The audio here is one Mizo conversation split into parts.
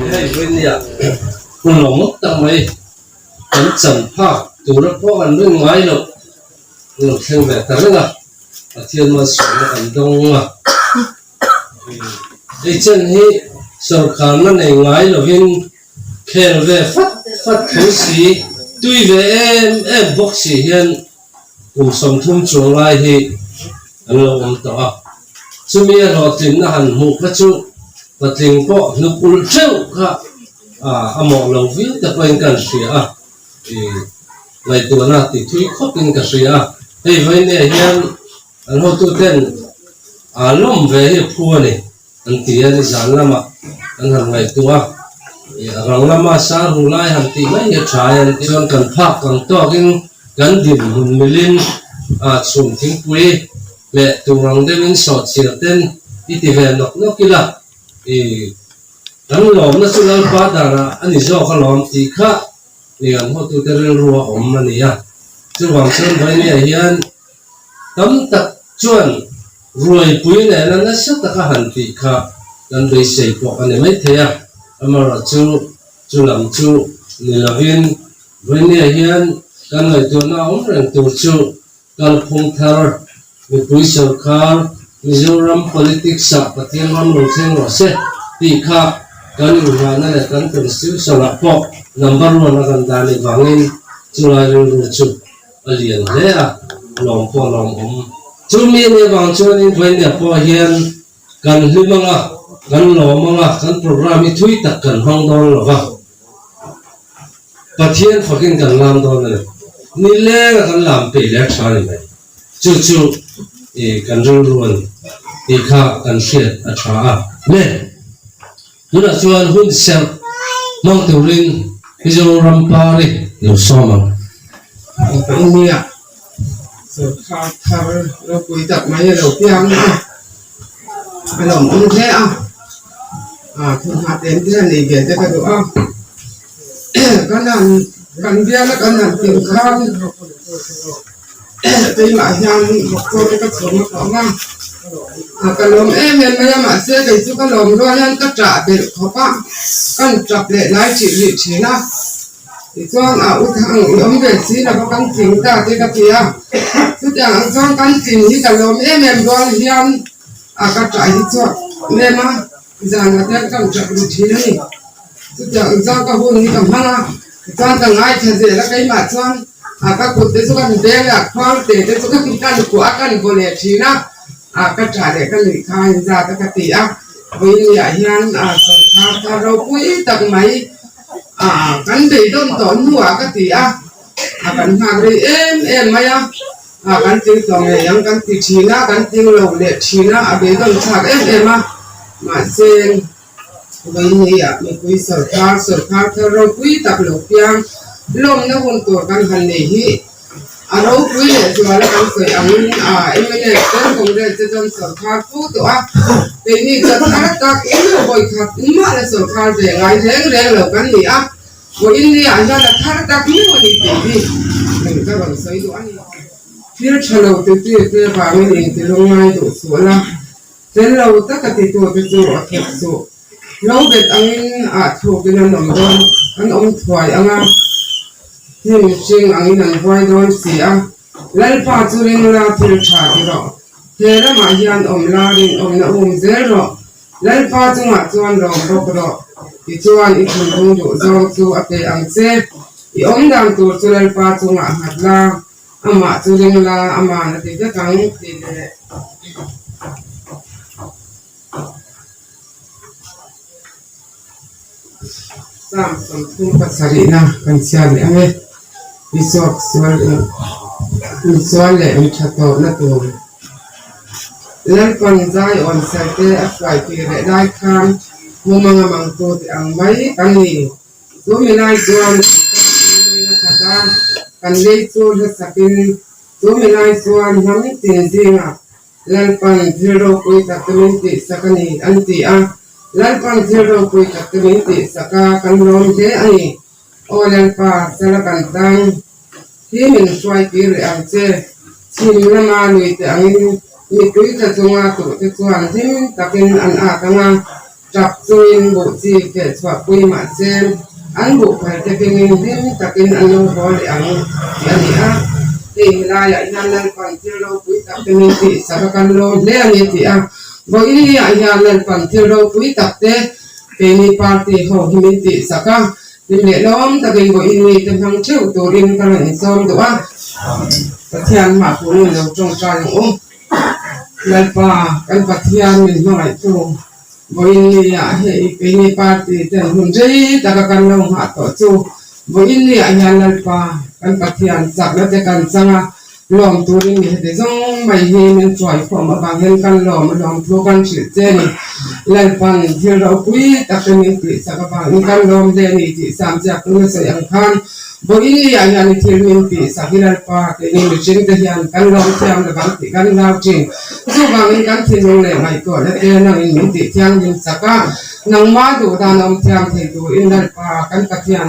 Hei Virginia hun lo ngawt tak mai kan chan phak tura pawh an rin ngai loh an lo thleng ve ta reng a, Pathian malsawmna kan dawng a. Hei chen hi sawrkharna nei ngai lovin khel ve fat fat tho si, tui ve em em bawk si hian kum 30 chuang lai hi an lo awm tawh a. Chumi a hlawhtlinna han hmuh kha chu patling pawh hnuk ulh theuh kha a mawh lo viau te pawhin ka han hria a, ngaihtuahna ti thui khawpin ka hria a. Hei vawiin hian An hotuten aa lawm ve hi a phu a ni, an ti a, nizan lamah an han ngaihtuah a, a rang lama sar hu lai han tih mai hi a tha e an ti. Chuan kan phak ang tawkin kan dim hun milin a chhum thingpui leh tur ang deuhin sawhchhiar ten i ti ve nawk nawk ila, i kan lawmna chu Lalpa danah a ni zawk alawm tih kha ni an hotute rilru a awm a ni a. Chuvang chuan Vainia hian Tam tak chuan ruaipui nena nasa taka han tih kha kan beisei pawh a ni maithei a, amaherawhchu chu lam chu ni lovin Vawinia hian kan ngaihtuahna awm reng tur chu kalphung thar, mipui sawrkar, Mizoram politics-ah Pathian ram lo thleng rawh se tih kha kan inhlahna leh kan constitution-ah pawh number one a kan dah nih vangin chulai rilru chu A lian hle a, lawm pawh lawm awm. Chu mi nih avang chuanin Vawinia pawh hian kan hlim ang a, kan lawm ang a, kan program hi thui tak kan hmang dawn lo va, Pathian fakin kan lam dawn a ni. Nileng a kan lam peih leh a tha ni mai. Chu chu i kan rilru a ni tih kha kan hriat a tha a. Le, tunah chuan hun serh hmang turin Mizoram Pari lo sawm ang. Nia, sawrkhar thar ropui tak mai a lo piang a, a lawmawm hle a, thawmhnaw tlem te han nei ve te ka duh a, kan han kan bial a kan han tin khan keimah hian doctor te ka chhawm a kawm a, ka lawm em em mai a mahse kei chu ka lawm rual hian ka ṭah belh khawp a, kan ṭap leh lai ṭih rih ṭhin a. Tichuan a u thang i awm ve si lo va kan tling ta te ka ti a, chutiang ang chuan kan tling hi ka lawm em em rual hian a ka ṭah hi chhuak lem a, zanah te kan ṭap ru ṭhin a ni. Chutiang ang chuan ka hun hi ka hmang a, tichuan ka ngaithla zel a keimah chuan a ka kut te chu kan beng a, khuang te te chu kan kuah a kan vaw leh ṭhin a, a ka ṭah leh ka nuih kha a inzat a ka ti a, vawiin hian a sawrkhar kha ropui tak mai. Ah, kan beidawn tawh hnuah ka ti a, a kan nghak rei em em mai a, ah kan tling tawh ngei ang kan ti thin a, kan tling lo leh thin a, a beidawn thlak em em a, mahse vawinia mipui sawrkhar sawrkhar thar ropui tak lo piang lawmna hun tur kan han nei hi A ropui leh zuala kan sawi angin a mla ten Congress te chuan sawrkhar fu tawh a, keini chuan thar tak in vawi khat mah la sawrkhar ve ngai reng reng lo kan ni a, vawiin ni ah hian a thar tak miau a ni tih hi eng ka rawn sawi duh a ni. Thil tha lo ti ti te vangin intilung ngai duh suh la, fel lo taka titu te chu a thawk suh. Lo bet angin ah thukin an awm dawn, an awm thuai ang a, hnim hring angin an huai dawn si a, Lalpa chu ring la thil tha ti rawh, he ramah hian awm la rinawmna um zel rawh, Lalpa chungah chuan lawm bawk rawh, tichuan i thinlung duh zawng chu a pe ang che, i awm dan tur chu Lalpa chungah nghat la, amah chu ring la, ama'n a ti vek ang tih leh. Psalm 37na kan chhiar leh ang e. Mi suak sual leh mi sual leh mi tha tawhna tur. Lalpan zai awn salte a hruai tir leh lai khan mumanga mangtu te ang mai kan ni. Chu mi lai chuan kan tan mumangin a khat a, kan lei chu hlasakin chu mi lai chuan hnam tin zingah Lalpan thil ropui tak te min tihsak a ni, an ti a. Lalpan thil ropui tak te min tihsak a, kan lawm hle a ni. Aw Lalpa, sala kan tang hi min hruai tir leh ang che. Chhim lama lui te angin Mipui tla chunga tuhte chuan hlim takin an ak ang a, tap chungin buh chi feh chhuahpui mahse an buh phalte kengin hlim takin an lo haw leh ang tih a ni a. Hei helaiah hian Lalpan thil ropui tak te min tih sak a kan lawm hle a ni tih a. Vawiin hian Lalpan thil ropui tak te keini party ho hi min tih sak a, hlim leh lawm takin vawiin mi te hmang theuh turin ka rawn insawm duh a. Pathian hmah punin lo tawngtai ang u. Lalpa, kan Pathian min hmangaihtu vawiin ni-ah hei keini party ten hun rei taka kan lo nghah tawh chu vawiin ni-ah hian Lalpa, kan Pathian chakna te kan chang a, Lawm turin mi heti zawng mai hi min chuai khawm avang hian kan lawm a lawm thu kan hrilh che a ni. Lalpan thil ropui tak te min tihsak avangin kan lawm hle a ni tih Sam ziak tuna sawi ang khan vawiin ni ah hian i thil min tihsak hi Lalpa keini mihring te hian kan lawm thiam lovang tih kan hlau thin. Chuvangin kan thinlung leh ngaihtuahna te nangin min tih thianghlim sak a, nangmah duh dan awm thiam thei turin Lalpa kan Pathian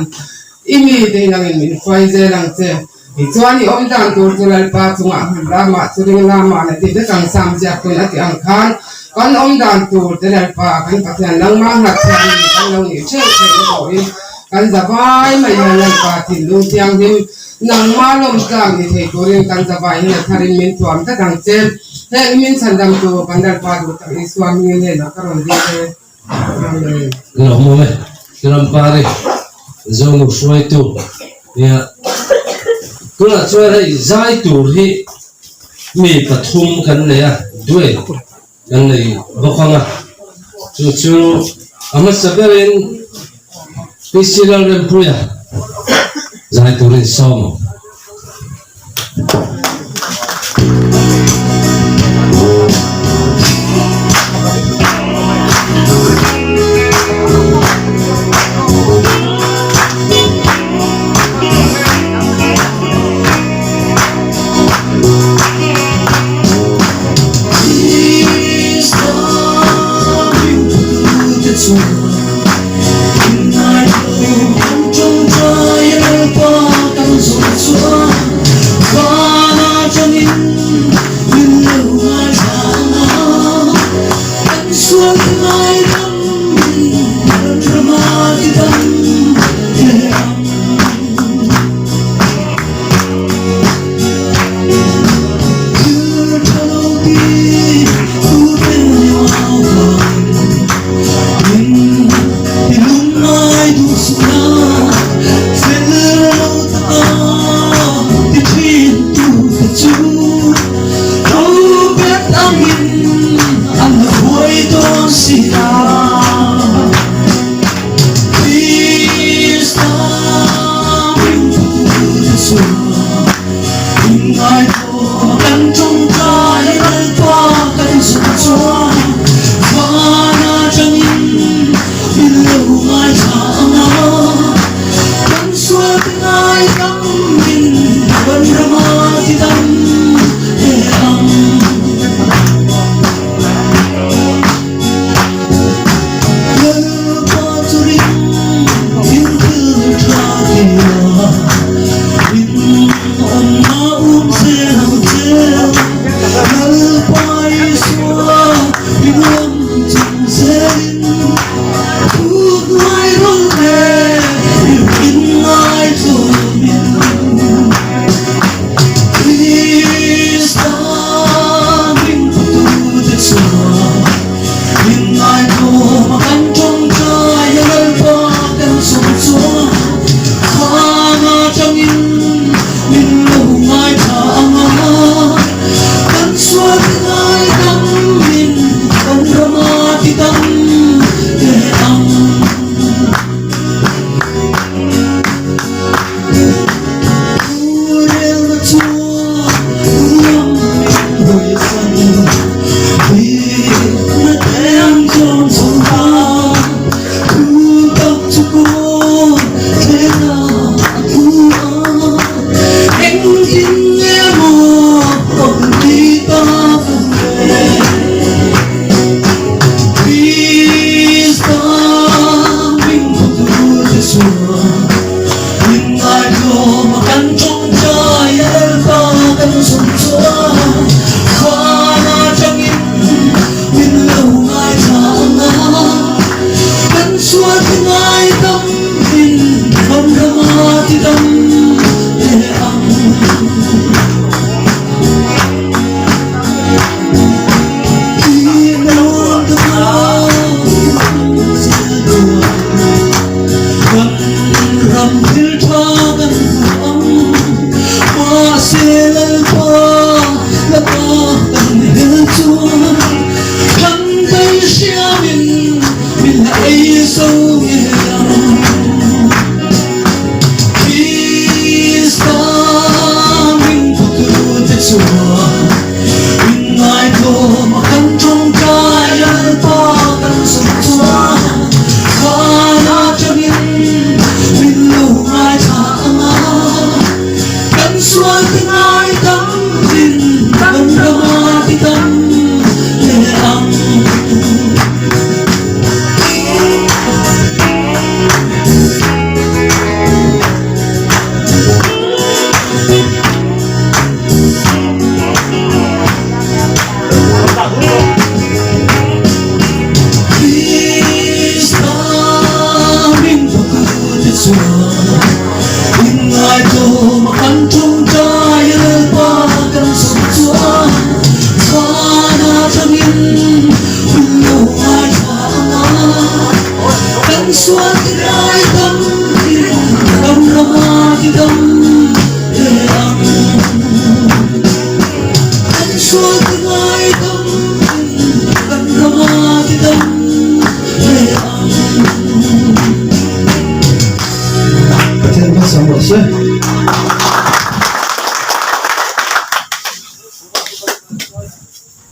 i mite hi nangin min hruai zel ang che. Tichuan i awm dan tur chu Lalpa chungah hmun lamah chu ring lamah na ti vek ang Sam ziak tun a ti ang khan kan awm dan tur te Lalpa kan Pathian nangmah nghat thiam ni kan lo nih theuh theih na pawhin kan zavai mai hian Lalpa thinlung thianghlim nangmah lawmtlang ni thei turin kan zavai hian a tharin min thuam tlat ang che. Heng i min chhandam tur kan Lalpa duh tak Isua hmingin hnenah ka rawn dil e. Amen. Lawmawm e, Rampari Zonu hruaitu nia tunah chuan hei zai tur hi mi pathum kan nei a, duet kan nei bawk ang a, chu chu a hmasa berin PC Lalrempuia zai turin sawm ang.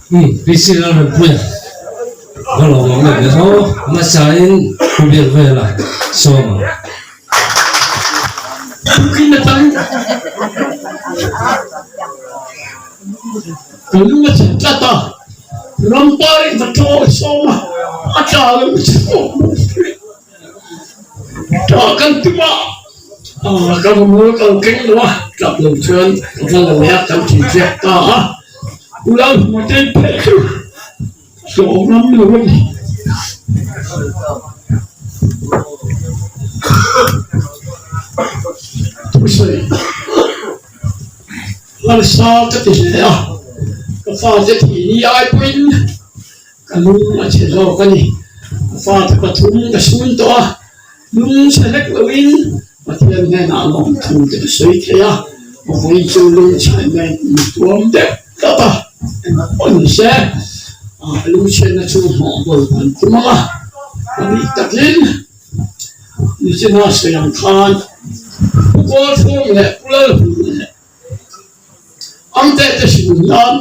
Umm PC Lalrempuia va lo awm em aw hmasain pu Biakvela sawm ang. Tukin atang ka lung a chhe tlat a, Ramparin ka tawng sawm a, a tla lo chhuak bawk si. Tah kan tum a, ka mamawh kal keng lo a, tap lo chuan ka va lo leh a, kan tih ziak ta a, U Lalhmuatei phei chu hlawh ngam lo a ni. Thusawi harsa ka ti hle a, ka fate thih ni ai pawhin Ka lung a chhe zawk a ni. Ka fate pathum ka sun tawh a, lung chhe hlek loin Pathian hnenah lawmthu te ka sawi thei a, vawi chu lung chhe mai min tuam deuh tlat a, engah pawh ni se lung chhiatna chu hnawh bawl kan tum ang a, ka nih takin nichina sawi ang khan Pu Kawlthum leh Pu Lalhmun leh Amte te hrilh nan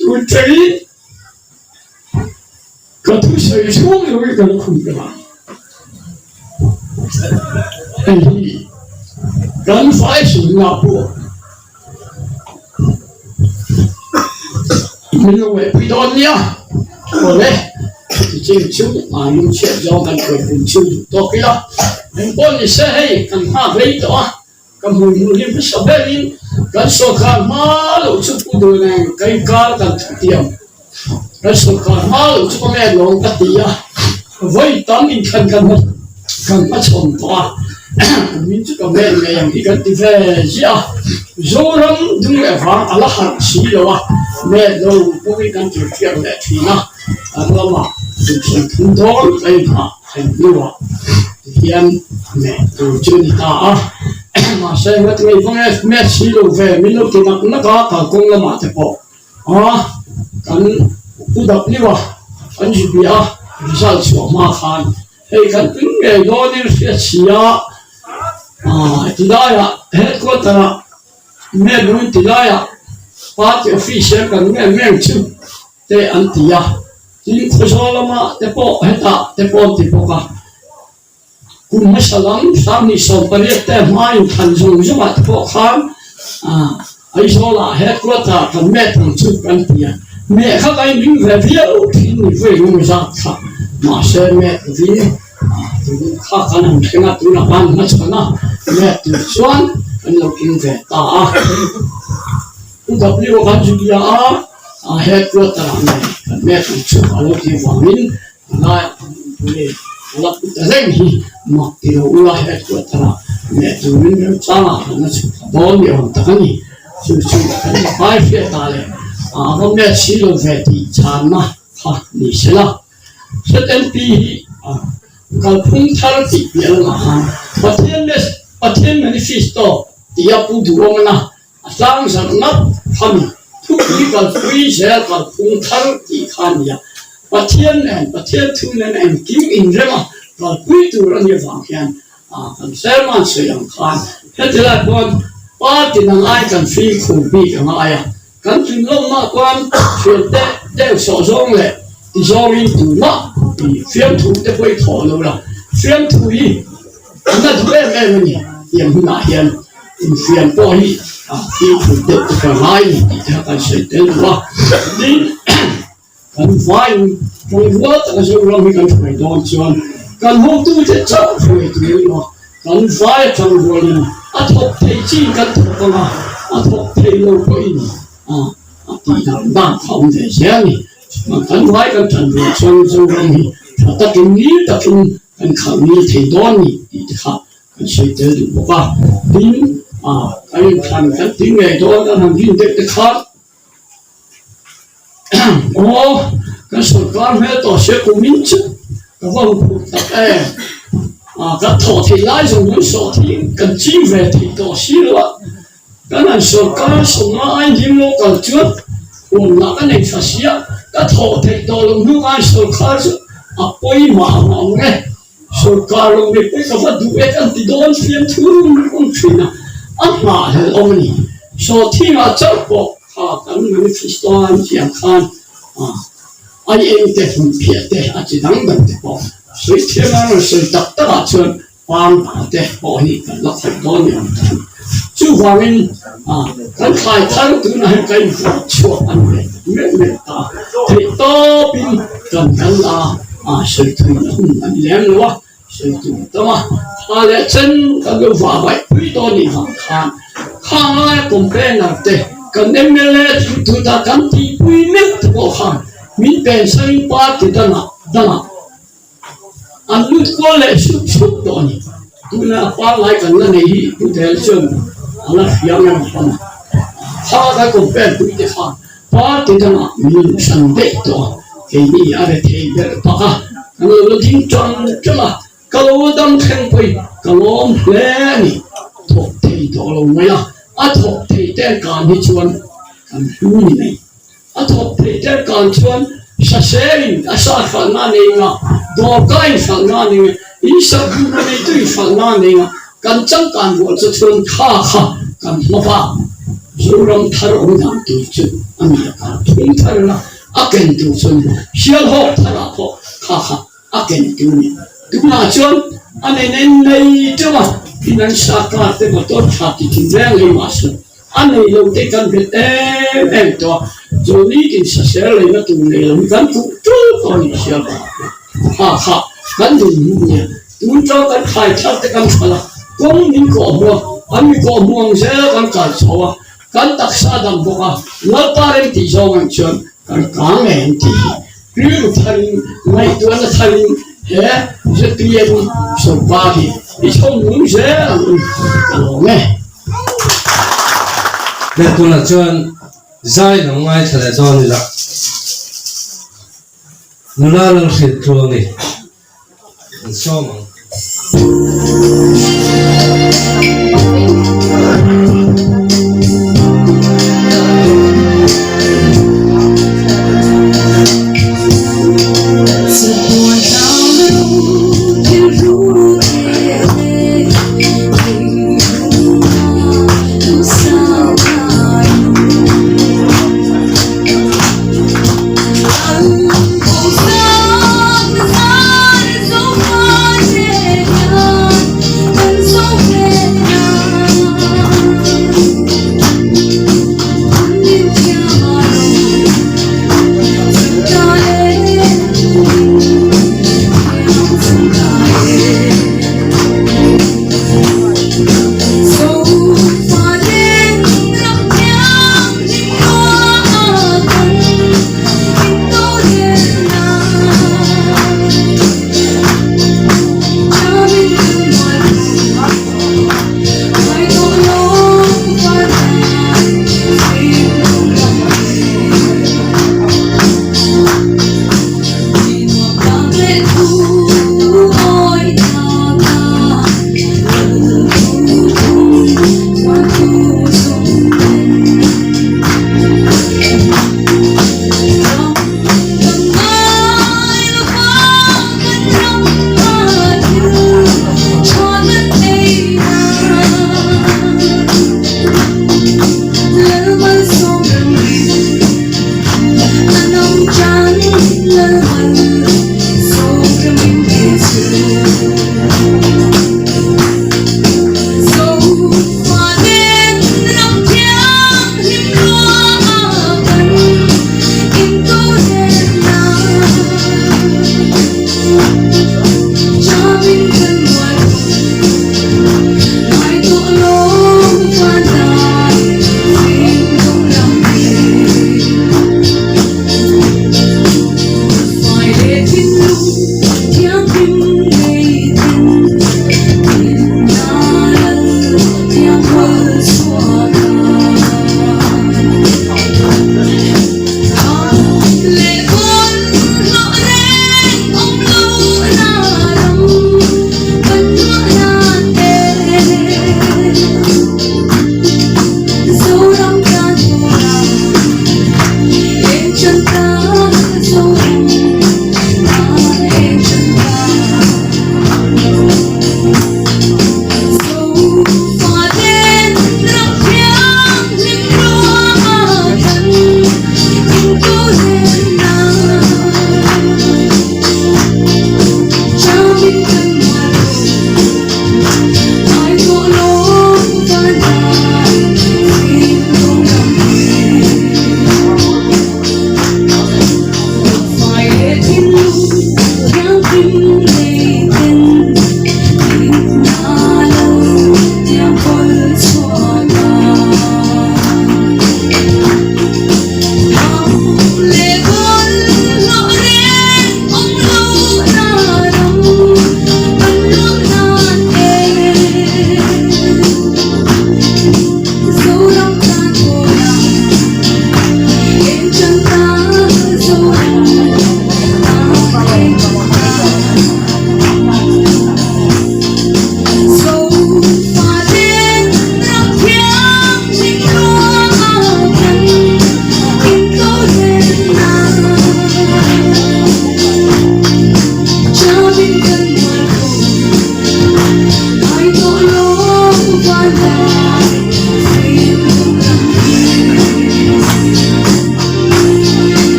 Tun tangin ka thusawi chhung lo hi kan khum ta a, hei hi kan fai sunna pawh min lo ngaihpui dawn nia, awle chutiching chu mahni chhiat zawng kan hruaipui chu duh tawk ila, engpawh ni se hei kan nghak rei tawh a. Ka hmui hmuh hi hmasa berin kan sawrkar hma loh chu Pu Duhneng ka inkar kan thutiam. Kan sawrkar hma loh chu ka ngen lawng ka ti a, vawi tam inthlan kan kan hmachhawn tawh a, kumin chu ka ngen ngei ang hi kan ti ve ziah a, Zoram dung leh vang a la harh si lo a, ngen lo pawhin kan tirhfiak leh thin a, kan lamah duhthlan thum dawn ka inhah theih hnuah tihian meh tur chu a ni ta a, mahse ngat ngei vang e meh si lo ve min lo ti nak nak a kalkawng lamah te pawh a kan pu dap liu a kan zu bia a result chhuah hma khan hei kan tling ngei dawnin hriat si a ti laiah headquarter ah meh lung ti laiah party office hian kan ngen reng chu. Te an ti a, tin Khawzawl lama te pawh hetah te pawh an ti bawk a. Kum hmasa lam sanghnih 18 te hma inthlan zawng zawngah te pawh khan Aizawlah headquarter kan met ang chu kan ti a, meh kha kan inring ve viau thin ni vawi eng emaw zat kha, mahse met lovin tun kha kan han thleng a, tunah kan hmachhawn a, met tur chuan kan lo king ve ta a. Pu W kan zu bia a. A headquarter ah ngei kan mek ang chu a lo tih vangin tunlai ah kan awmpui a la pu ta reng hi mak ti lo ula headquarter ah meh turin remchang ah kan la chhuk thla dawn ni awm tak a ni. Chu chu kan vai hriat ah leh a va met si lo ve tih chhanna kha ni se la. ZNP hi kalphung thar tih piah lamah khan Pathian Pathian manifesto tia pu duhawmna A tlang zarh ngat khami thupui kalpui zel kalphung thar tih kha a ni a. Pathian nen, Pathian thu nen engkim inrem a kalpui tur a nih avang hian kan sermon sawi ang khan heti lai pawn party dang ai kan fimkhur bik a ngai a. Kan tlinlawmna khuan thiante deuh sawh zawng leh ti zawngin tumah fiamthu te pawh i thawh lo la, fiamthu hi a na duh em em a ni tiang hunah hian. Infiam pawh hi a fimkhur deuh te ka ngai ni tih te kha kan sawi tel duh a, tin kan vaiin tlangval taka Zoram hi kan hruai dawn chuan kan hotute chauh hruai tur emaw kan vai a tlangrualin a thawk thei chin kan thawk ang a, a thawk thei lo pawhin a tih dan dan kha a awm ve zel a ni. Kan vai kan ṭan rual chuan Zoram hi ṭha takin ngil takin kan khalh ngil thei dawn ni tih te kha Kan sawi tel duh bawk a, tin kan inthlan kan ti ngei dawn kan han rin deuh te khan aw kan sawrkar hmel tawh sia kumin chu ka va huphurh tak em, kan thawh theih lai zawng kan sawh thei kan ching ve thei tawh si lo a, kan han sawrkar sawmna ai hlim lo kal chuan huamna ka nei tha sia, ka thawh theih tawh loh hnu khan sawrkar chu a pawimah ang ang e. Sawrkar lo mipui ka va duh e kan ti dawn fiam thum rum thin a, a nghahhlelh awm a ni. Sawhthingah chauh pawh kha kan manifesto a an tih ang khan. Ai eng te hmun phiah te a chi dang dang te pawh sawi thiam a rawn sawi tak tak ah chuan pangpar te pawh hi kan la khawih dawn ni awm tak. Chuvangin kan thlai thar tunah hian ka invuah chhuak a ni ve tak meuh meuh ta. Theih tawpin kan kal a, sawi thui na hun a ni lem lo a. Sawi tur tam a, tha leh chen kan lo vah vaih pui dawn nih vang khan khang laia complainer te kan mla chu tut a kan tihpui meuh te pawh khan min pensain party dangah dangah an lut kual leh sup sup tawh a ni. Tuna pangngai kan la nei hi Pu Tel chuan a la hria ngam hlawm a, kha kan complain pui te khan Party dangah min hran daih tawh a, keini a rethei ber pak a, kan lo la ding ṭang ṭang a, ka lo dam thleng pawhin ka lawm hle a ni. Thawk thei tawh lo mai a, a thawk thei ten kan hi chuan kan hlu ni mai. A thawk thei ten kan chuan saselin a sa hralhna a nei nga, dawrkain hralhna a nei nga, in sak duhna neituin hralhna a nei nga, Kan changkan rual chu chuan kha kha kan hma bak Zoram thar awm dan tur chu a ni a, kan thum thar na a ken tur chu a ni. Sialhawk thar ah pawh kha kha a ken tur a ni. Tunah chuan a nei nei nei teuh a, finance car te motor tha ti thin reng reng mahse a nei lo te kan bet em em tawh a, chu nitin sasel leina tur nei lo hi kan fuh tul tawh a ni Sialhawk ah pawh kha kha kan dinhmun nia. Tun chu kan thlai thar te kan hralh a, kawng min kawh hmu a, an mi kawh hmu ang zel kan kal chho a, kan taksa a dam bawk a, Lalpa rem tih zawng ang chuan kan kang ngei ang tih hi rilru tharin ngaihtuahna tharin he zpm sawrkar hi i chho nung zel ang u ka lawm e. Leh tunah chuan zai lam ngaithla leh dawn ila nula Lalhrilh Tluangi. An sawm ang.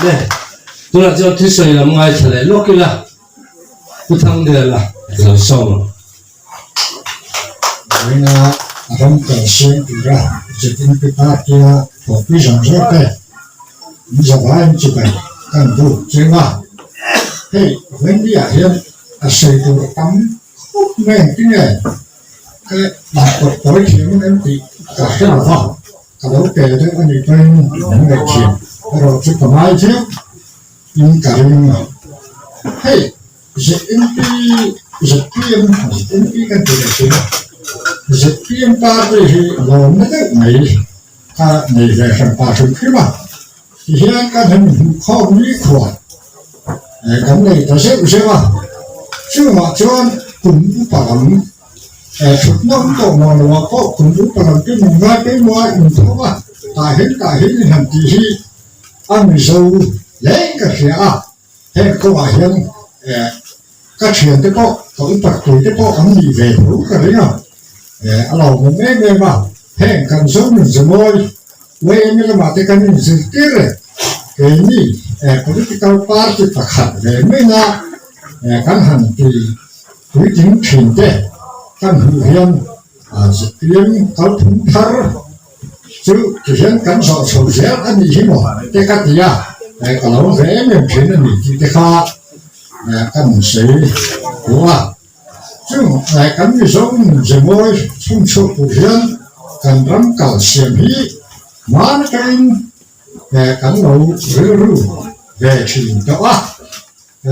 Le, tunah chuan thusawi lam ngaithla leh lawk ila, Pu Thangdela lo sawm ang. Vawiina ram kal siam tura ZNP party-a thawhpui zawng zawk te min zavaiin chibai kan buk cheng a. Hei Vawiinni-ah hian a sawi tur a tam khawp mai ang tinge ka inkawt tawi thiam ang em tih ka hre lo va, ka lo tel deuh a nih pawhin min ngaihthiam erawh chu ka ngai viau in ka ring a. Hei ZNP, zpm, ZNP kan ti leh thin a, zpm party hi lawmna deuh mai kha nei ve hran pah hrim hrim a, tihian kan han inhmuhkhawm nikhua kan nei ta zeuh zeuh a, chungah chuan kum upa lam thutna awm tawh maw lo ah pawh kum upa lam te min ngai pawimawh a inthawk a, tah hian tah hian in han tih hi a Mizo hle ka hria a. Heng kawngah hian ka thiante pawh, ka upat puite pawh an nih ve tho ka ring a, a lawmawm em em a, heng kan zo nun ze mawi YMA lamah te kan inzirtir reng, keini political party pakhat ve maina kan han ti puitling thin te kan hmuh hian zpm kalphung thar Chu tihian kan zawh chho zel a nih hi maw te ka ti a, ka lo ve em em thin a ni tih te kha kan sawi duh a. Chu kan Mizo nunze mawi chhung chhuak tur hian kan ram kal siam hi hman atangin kan lo rilru ve thin tawh a.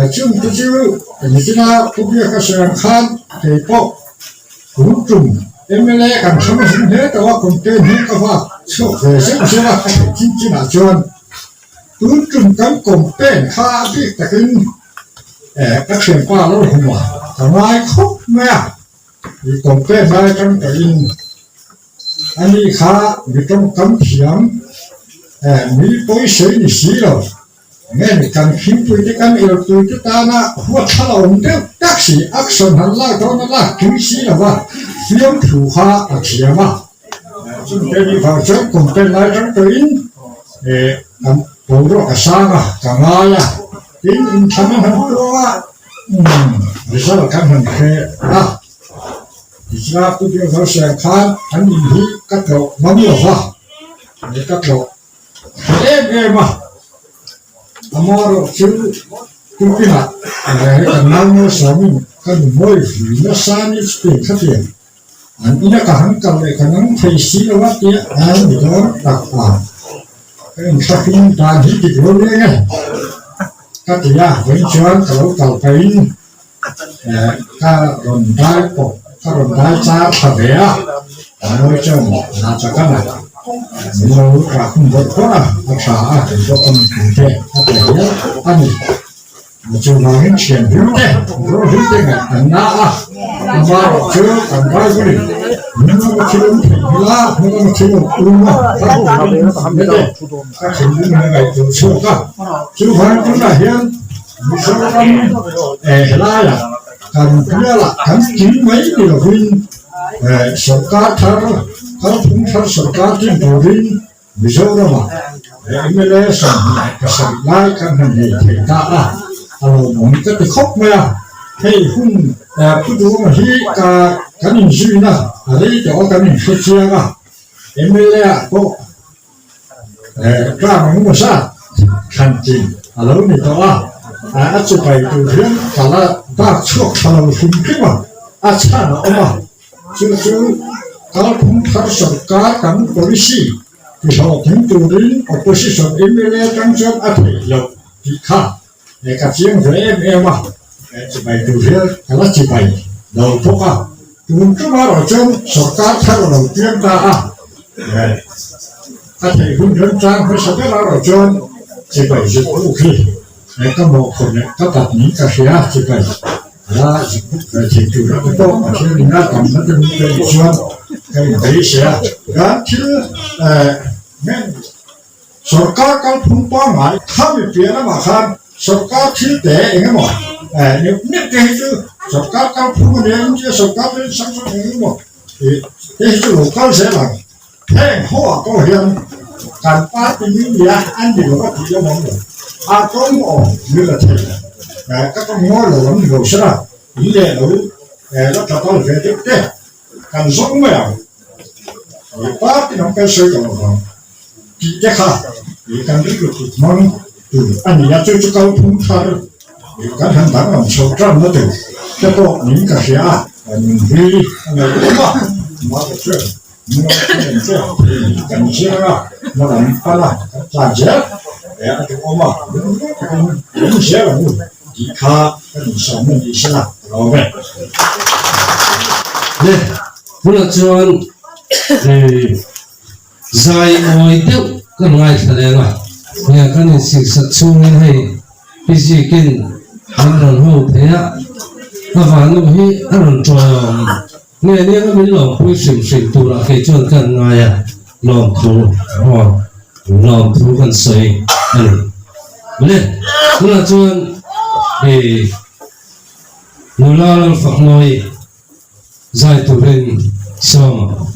Chung te chu nichina Pu Biaka sawi ang khan kei pawh tun tum mla kan hrang zing hle tawh a, campaign hi ka vak chhuak ve zeuh zeuh a, ka theih chin chinah chuan tun tum kan campaign kha a bik takin ka thianpa lo hmu a, ka ngai khawp mai a, i campaign lai atang tawhin ani kha mi tawngkam thiam mi pawisawi ni si lo. Nge kan thingpui te kan elpui te tana huat thla la awm deuh tak si, action han lak dawn a lak tui si lo va, fiamthu kha a thiam a. Chungte nih vang chuan campaign lai tang tawhin kan boruak a sang a, ka ngai a, tin inthlan an han tuang a, result kan han hre a. Tichuan Pu Biakzausiang khan an in hi ka tlawh ngam lo va, ka tlawh. Hre em em a, amaherawh chu tukinah kan nau sawmin ka nu mawi vui nasa ni chutiang khatiang an ina ka han kal leh ka nang thei si lo a tia a ni dawn tak a, ka inthlahrung dan hi dik lo leng e ka ti a, vawiin chuan ka lo kal pahin ka rawn dai pawh ka rawn dai char thla ve a, mawi chuan hna chak a na min lo rah hun deuh phawt a, a tha a kei pawh ka mipui te a pe hial a ni. Chuvangin thian hlim te rawh hlim te ngaih an na a, amaherawh chu kan Bible in hmun lama thil awm theih nghilh a, hmun lama thil awm um a, te ka thinlung in a ngaihtuah chhuak a, chuvangin tunah hian Mizoram helaiah kan bialah kan kim mai ni lovin sorkar thar kalphung thar sorkar din turin Mizoramah mla 27 lai kan han nei thei ta a, a lawmawm ka ti khawp mai a. Hei hun Pu Duhawma hi ka kan inzuina a rei tawh a kan inhre chiang a, mla ah pawh Tlang engemaw zat thlan chin a lo ni tawh a, a chipai tur hian ka la dak chhuak tha lo hrim hrim a, a chhan a awm a, chu chu kalphung thar sorkar kan policy tihlawhtling turin opposition mla atang chuan a theih loh tih kha ka chiang ve em em a, chipai tur hian ka la chipai lo bawk a, tun tum erawh chuan sorkar thar a lo piang ta a, a theih hun remchang hmasa ber erawh chuan chipai zuk buk hi ka mawhphurh leh ka pat niin ka hria a, chipai la zuk buk ve thei tur te pawh Pathian in a tamna te min pe nih chuan ka inbeisei a, kan thil heng. Sorkar kalphung pangngai khami piah lamah khan sorkar thil te eng emaw neuh neuh te hi chu sorkar kalphung a nia India sorkar te sanction eng emaw tih te hi chu lo kal zel ang. Heng ho ah pawh hian kan party media an ni lo a tih lam awm lo. A tlawm awm mi la thei ka tawng ngawi lo lam ni lo sela in leh lo la tla kal ve deuh te kan zawng mai ang party lam kan sawi tawh lo vang tih te kha kan rilru kut hmang tur a ni a, chu chu kalphung thar kan han danglam chhoh tanna tur te pawh niin ka hria a, nun hlui a ngaih awm a, mahse chuan Kan zir a, hma lam pan a, kan tlan zel a duhawm a, lung lung takin kan zel ang u tih kha kan insawm a ni sela ka lawm e. Le, tunah chuan zai mawi deuh kan ngaithla leng a, nia kan insiksak chhungin hei Pi Zikin min rawn ho thei a, ka vanu hi a rawn ṭawm. Nge nia min lawmpui hrim hrim turah kei chuan kan ngai a, lawmthu aw lawmthu kan sawi a ni. Le, tunah chuan i nula Lalfakmawi zai turin sawm ang.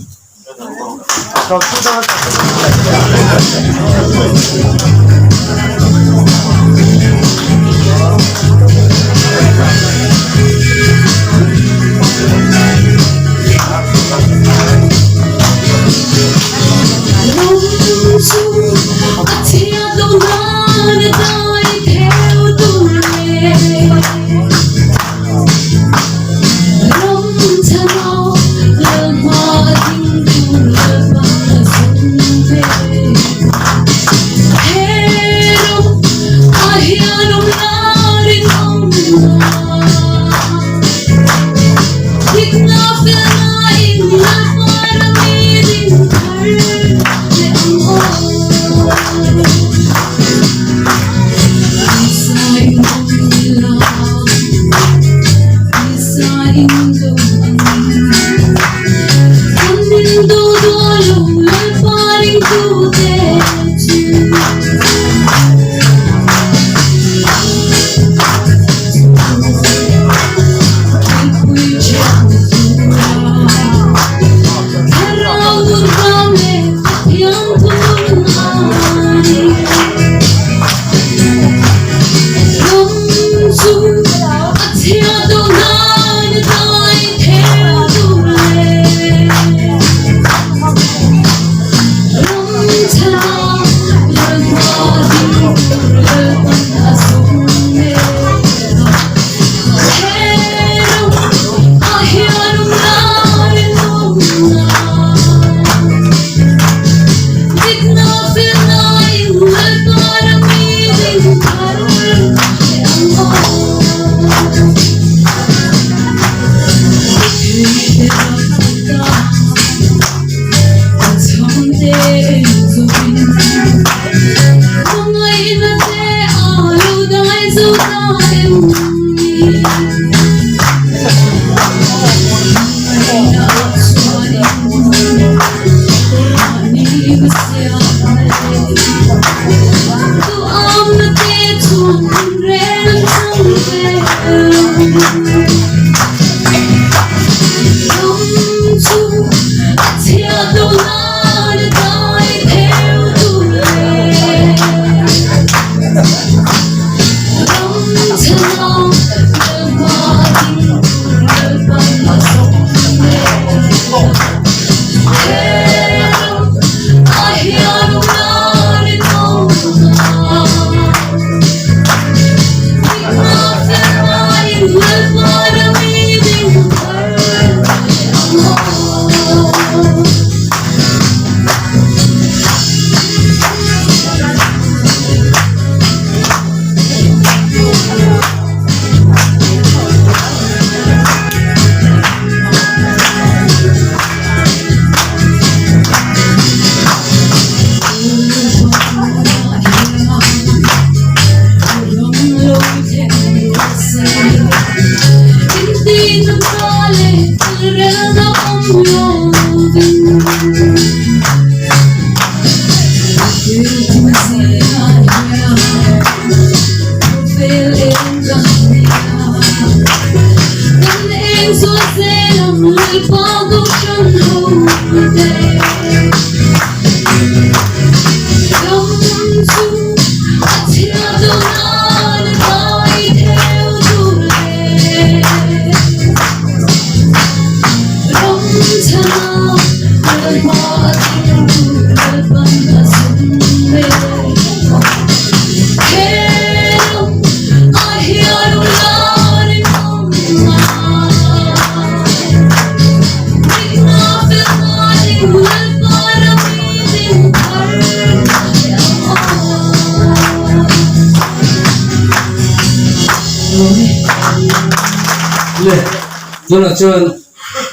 Tunah chuan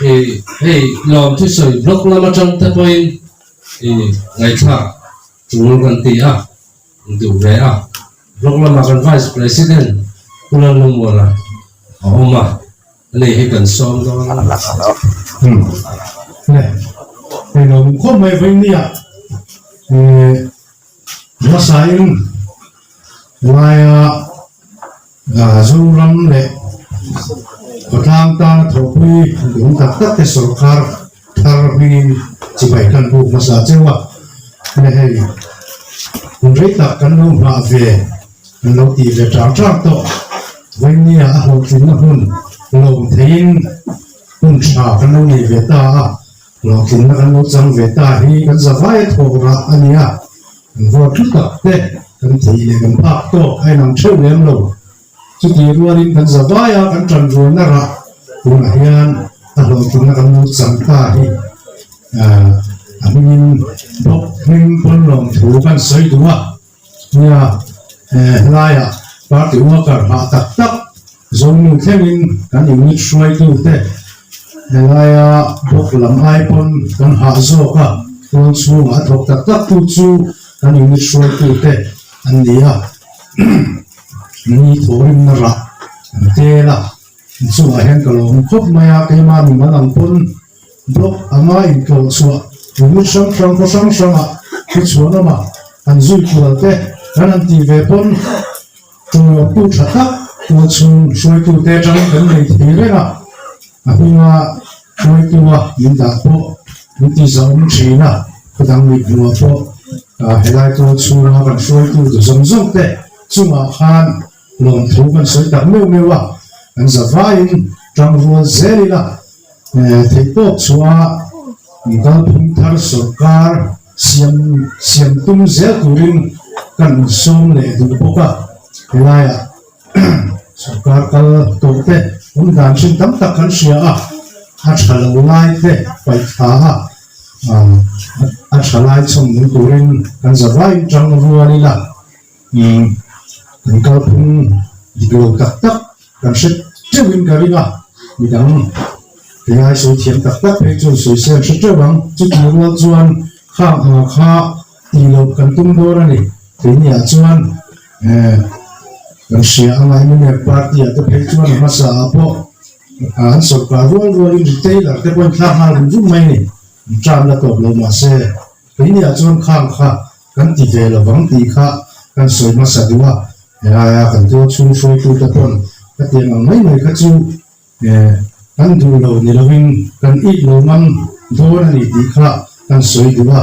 ih hei lawm thusawi block lam atang te pawhin ih ngaihthlak tul kan ti a, duh ve a. Block lamah kan Vice President Pu Lalnungmuana a awm a, ani hi kan sawm dawn a. Umm le hei lo awm khawp mai vawiin nia eh hmasain laia Zoram leh khawtlang tana thawhpui duhawm tak tak te sawrkar thar hmingin chibai kan buk hmasa cheu a, le hei hun rei tak kan lo nghah ve kan lo tih ve tang tang tawh vawinia a hlawhtlinna hun lawm theiin hun tha kan lo nei ve ta a, hlawhtlinna kan lo chang ve ta hi kan zavai a thawk rah a ni a. Kan ruat thu tak te kan theih leh kan phak tawk a inang theuh lem lo. Chutih rualin kan za vai a, kan tan rualna rah tunah hian a hlawhtlinna kan lo chang ta hi a hmingin bawk hming pawn lawm thu kan sawi duh a. Nia, helaiah party worker hah tak tak Zonu thlengin kan unit hruaitute helaia bawk lam ai pawn kan hah zawk a, tual chhungah a thawk tak tak tu chu kan unit hruaitute an ni a, ni thawhrimna rah an tel a, inchungah hian ka lawm khawp mai a, keimah mimal ang pawn block anga intlawh chhuah unit hrang hrang khaw hrang hrangah thuchhuan awma an zui kual te kan han tih ve pawn. Tawlawktu tha tak tual chhung hruaitute atangin kan nei thei reng a, a hminga hruaitua min dah pawh min ti zauhawm thin a, khawdang mit hmuhah pawh helai tual chhunga kan hruaitu tu zawng zawng te chungah khan lawmthu kan sawi tak meuh meuh a, kan zavaiin tangrual zel ila theihtawp chhuah kalphung thar sawrkar Siam siam tum zel turin kan insawm leh duh bawk a, helaiah sorkar kal tawh te awm dan hrim tam tak kan hria a, a tha lo lai te paih thla a, a tha lai chhawm nung turin kan zavaiin tang rual ila, kan kalphung dik lo tak tak kan hre teuhin ka ring a, midang helai sawi thiam tak tak phei chuan sawi se an hre teuh ang, chutih rual chuan khang anga kha tih loh kan tum dawn a ni, keiniah chuan eh kan hria anga mnf party ah te phei chuan a hmasa ah pawh an sawrkar rual rualin retailer te pawhin thlak nghal rum rum mai a ni, an term la tawp lo mahse keiniah chuan khang kha Kan ti ve lo vang tih kha kan sawi hmasa duh a, helaia kan tual chhung hruaitute pawn ka tiang ang mai mai kha chu kan duh lo ni lovin kan it lo ngam dawn a ni tih kha kan sawi duh a,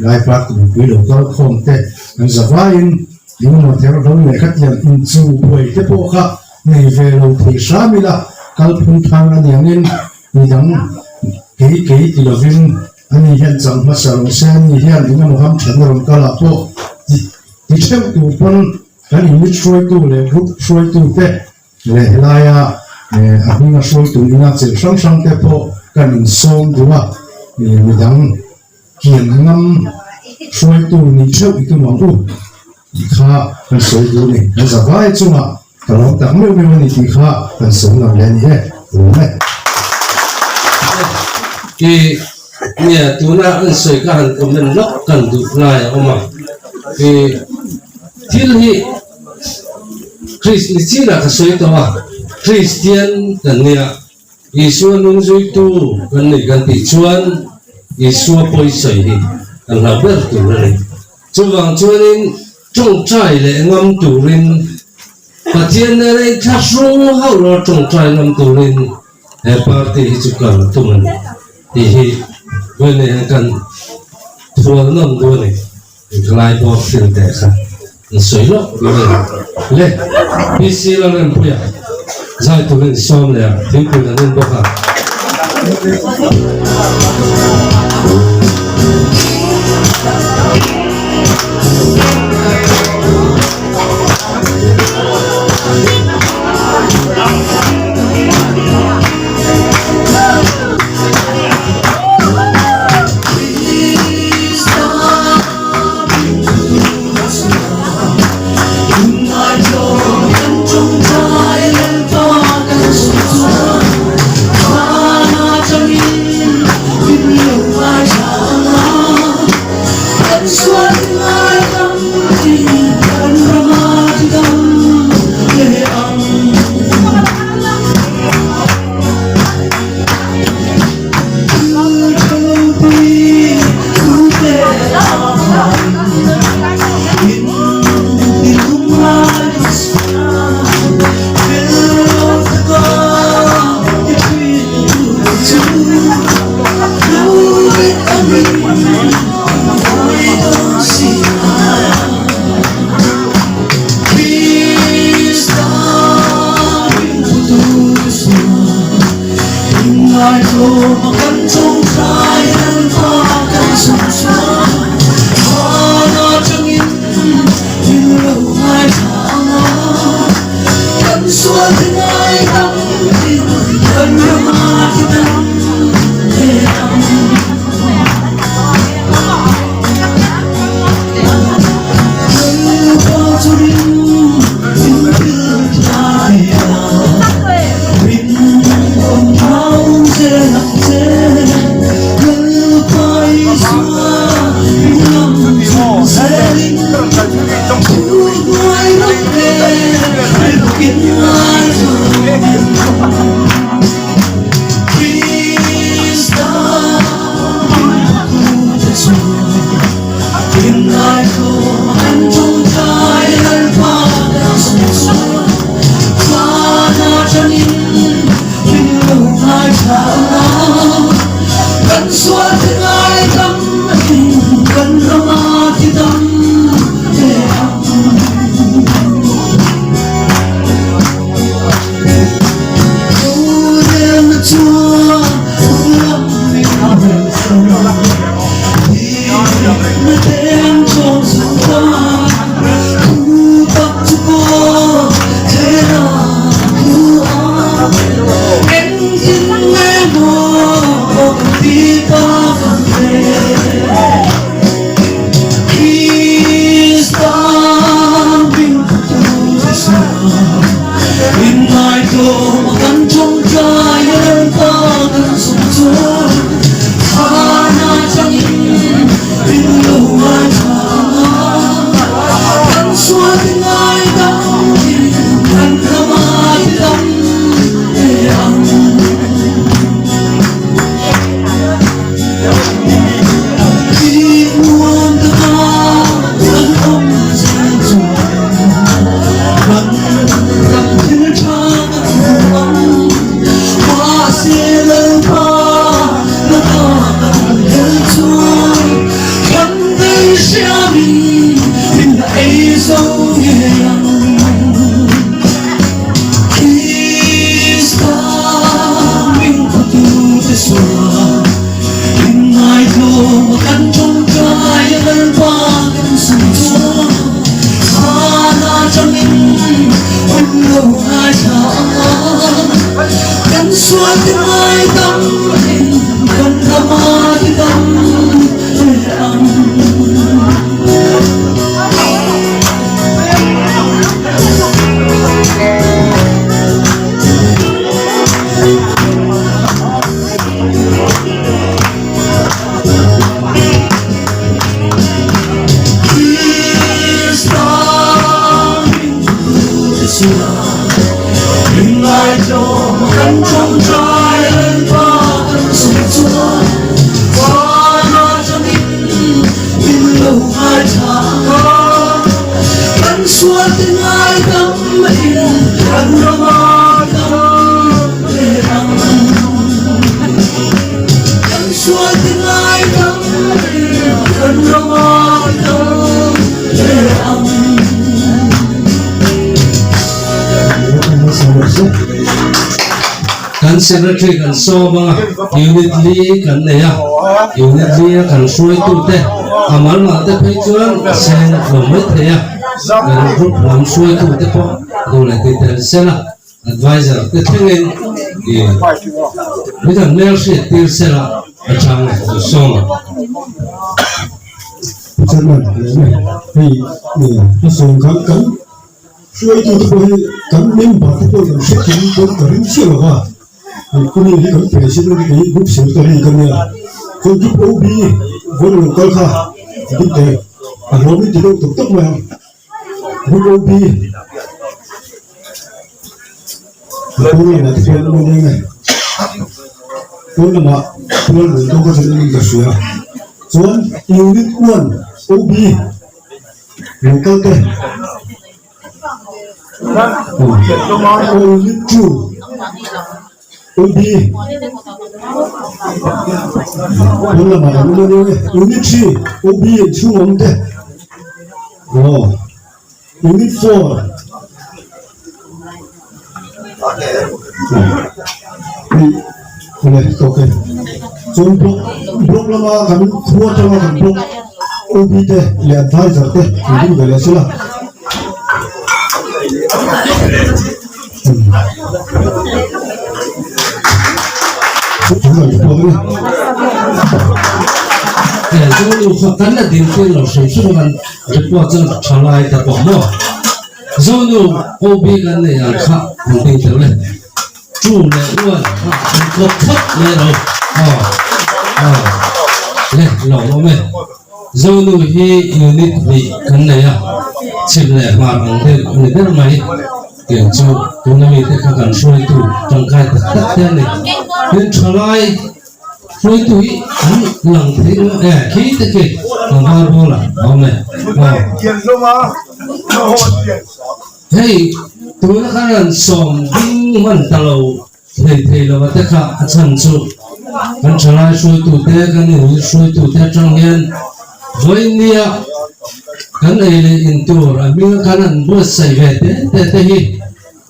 helai party mipui lo kal khawm te kan zavaiin engemaw ther ro leh khatiang inchu buai te pawh kha nei ve lo thei hram ila kalphung thar a niangin midang kei kei ti lovin Ani hian chang hmasa rawh se, ani hian eng emaw ham thatna rawn kal ah pawh ti ti theuh tur pawn kan unit hruaitu leh group hruaitu te leh helaia a hminga hruaitu ina chelh hrang hrang te pawh kan insawm duh a, midang kian ngam hruaitu nih theuh i tum ang u tih kha kan sawi duh a ni. Kan zavai chungah Ka lawm tak meuh meuh a ni tih kha kan sawi ngam leh a ni e, ka lawm e. I nia tuna an sawi kha han comment lawk kan duh lai a awm a, i thil hi Chris ni chinah ka sawi tawh a, Christian kan nia Isua nungzuitu kan nih kan tih chuan Isua pawi sawi hi kan hlau ber tur a ni. Chuvang chuanin tawngtai leh ngam turin Pathian nena inthlahrung hauh lo a tawngtai ngam turin he party hi chu kal tum a ni tih hi vawiin hian kan thual nawm duh a ni. Engkhalai pawh thil teh kha an sawi lawk duh a ni. Le PC Lalrempuia zai turin sawm leh a thingpui kan en bawk a. sual te ngaidam in kan rama i dam leh ang. Krista ringtute chuan inngaihtlawm kan tawngtai Lalpa kan zawm chuan van atangin min lo ngaithla ang a, kan sualte ngaidam in kan rama dam leh ang. Kan sualte ngaidam in kan rama dam leh ang. Kan secretary kan sawm a, unit li kan nei a, unit li a kan hruaitute a malmal te phei chuan a seng lo mai thei a, kan group lam hruaitute pawh duh leh ti tel sela. Adviser te thlengin i midang hmel hriat tir sela a chang a sawm a. Chairman leh mai hei a sawi khan kan hruaitu te pawh hi kan member te pawh kan hrethiam dawn ka ring chiah lo va, hei kumin hi kan president hi group secretary ka nia chuan group OB vawn lo kal kha a ding teh a hlawm in ti deuh tawp tawp mai ang group OB. Pawn lamah te pawh an awm aniang e. Pawn lamah pual lui tawk a chuan in ka hria. Chuan unit 1 OB local te unit 2 OB pawn lamah an awm aniang e. Unit 3 OB inchhung awm te aw. Unit 4 Hei tawk e chuan block block lama kan khua atanga kan block OB te leh advisor te an ding ve leh sela Kan la ding tir lo hrim hrim a kan Report chuan tha lai ta pawh maw? Zonu OB kan nei ang kha an ding tel e. Chu leh uan kha an kawp phawt mai lo. Aw aw le lawm awm e. Zonu hi unit hnih kan nei a, chhim leh hmar ang deuh a ni ber mai. Tiang chu tuna mite kha kan hruaitu tangkai tak tak te a ni. Tin thalai Hruaitu hi an lang thei lo e khi te khi tlangval rual a awm e aw. Hei tuna khan an sawm ding hman ta lo thei thei lo a te kha a chhan chu kan thalai hruaitu te kan inhlir hruaitu te atang hian vawinia kan ei leh in tur a hminga khan an buatsaih ve te te te hi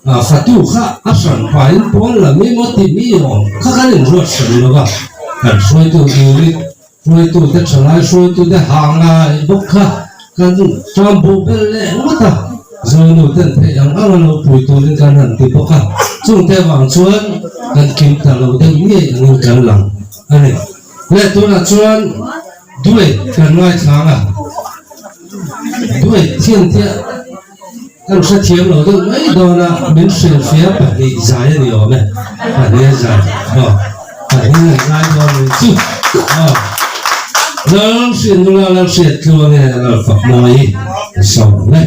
A fatu kha a hran pahin pawn lam emaw ti mi awm kha kan inruat hran lo va, kan hruaitu unit hruaitute thalai hruaitute ha ngai bawk kha kan ṭam buh bel leh ngawt a, Zonu ten theih ang ang a lo pui turin kan han ti bawk a, chungte avang chuan kan kim ta lo deuh ngei angin kan lang a ni. Leh tunah chuan Duai kan ngaithlang a, Duai thiantiah. Kan hrethiam lo deuh mai dawn a, min hrilhfiah pahnih zai a ni awm e, pahnih a zai aw, pahnih an zai dawn min chu aw. Lal hriat nula lal hriat tluang e lal fak mawi i sawm hle.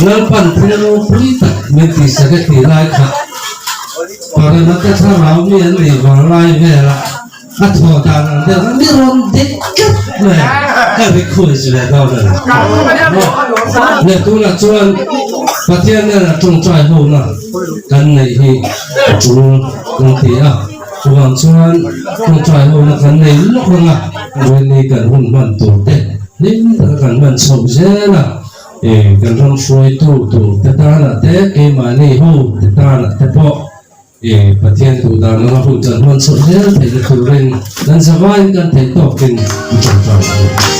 Lalpan thil ropui tak min tihsak e tih lai kha Paremate thlarau mi an nih vang lai vela a thawh dan ang deuh kha mi rawn dik tlat mai ka request ve dawn a ni. Leh tunah chuan Pathian nena tawngtai hona kan neih hi a tul kan ti a, chuvang chuan tawngtai hona kan nei lawk ang a, Rinni kan hun hman tur te hlim taka kan hman chhoh zel a, kan ram hruaitu tur te tanah te keimahni ho te tanah te pawh E Pathian duh dan anga hun kan hman chhoh zel theihna turin kan zavaiin kan theih tawkin i tawngtai ang u.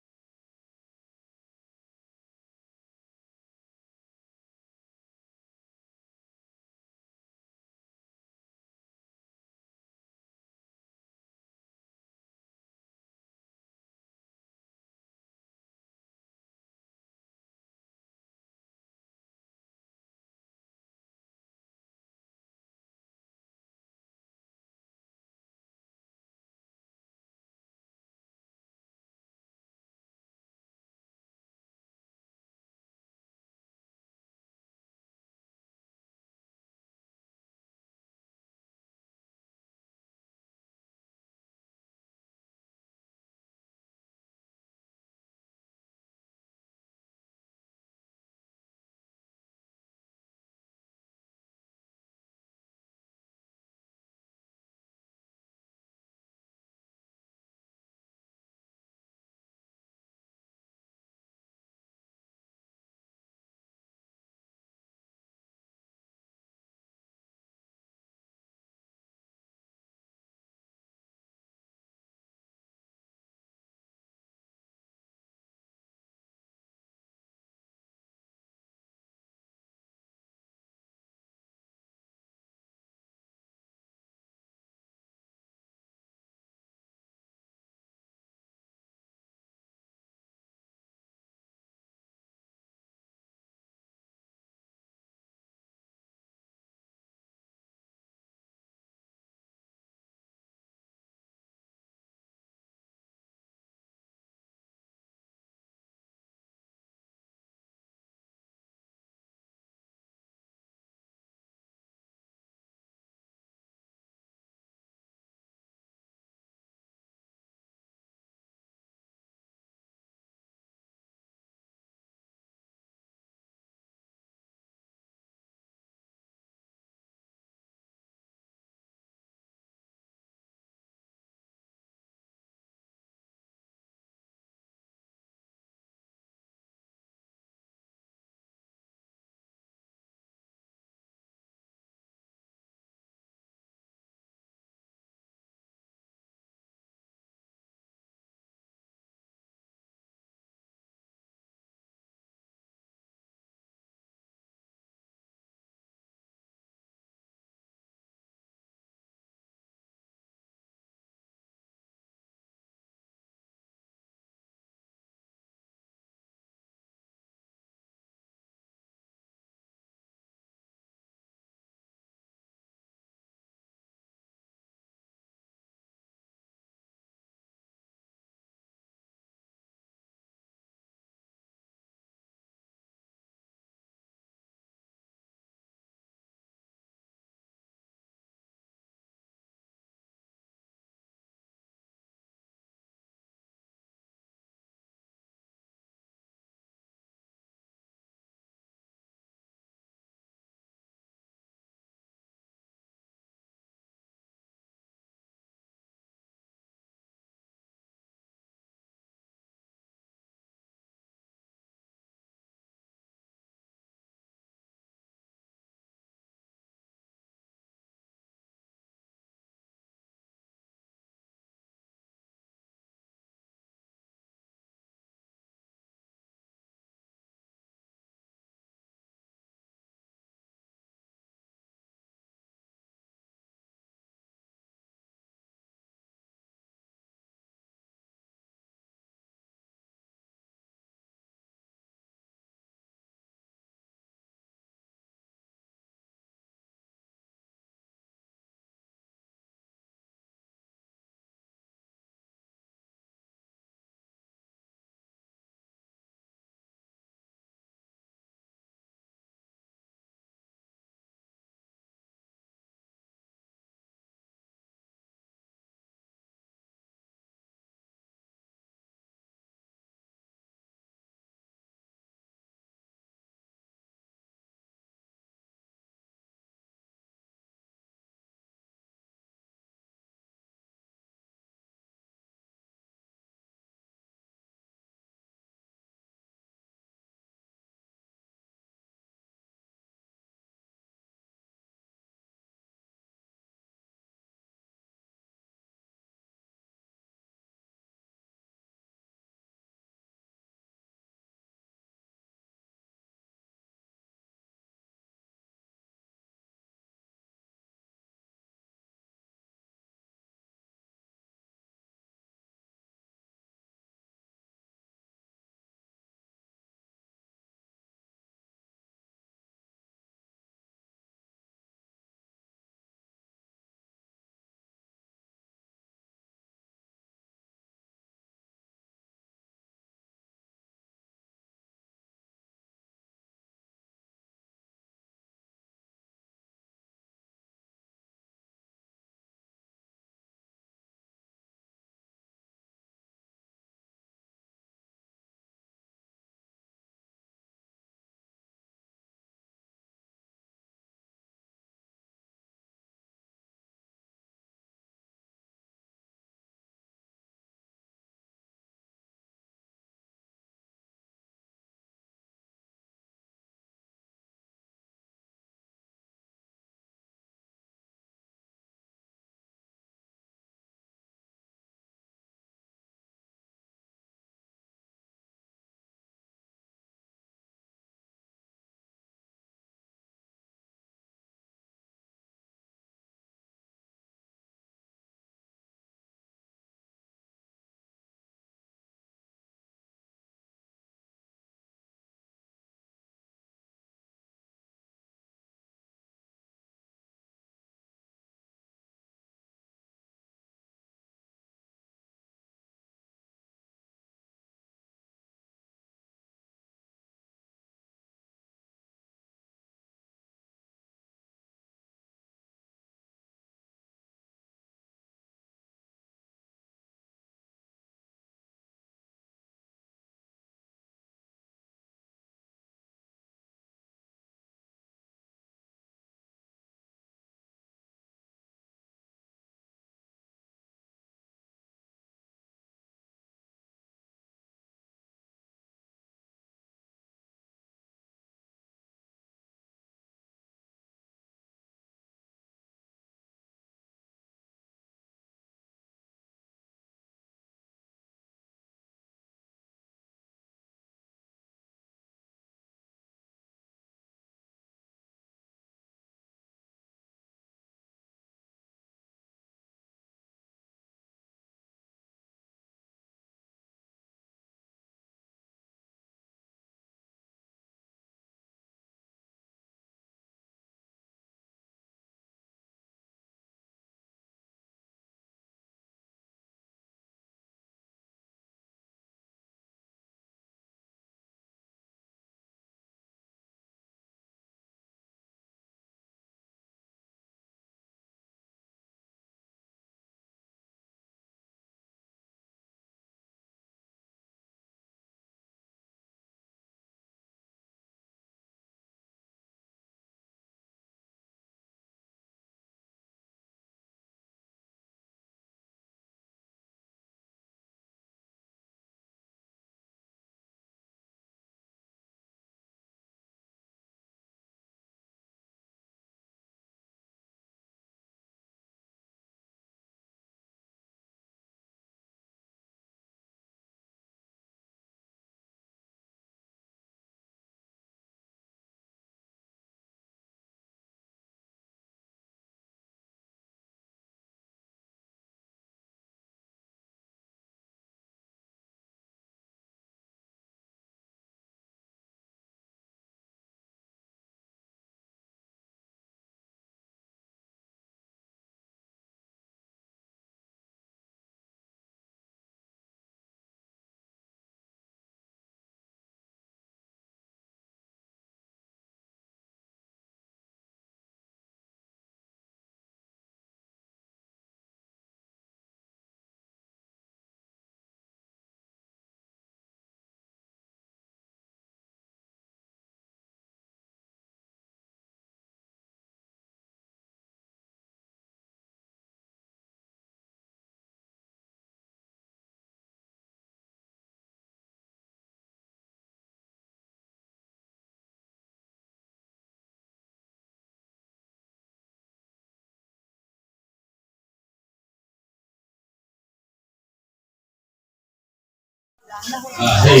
Hei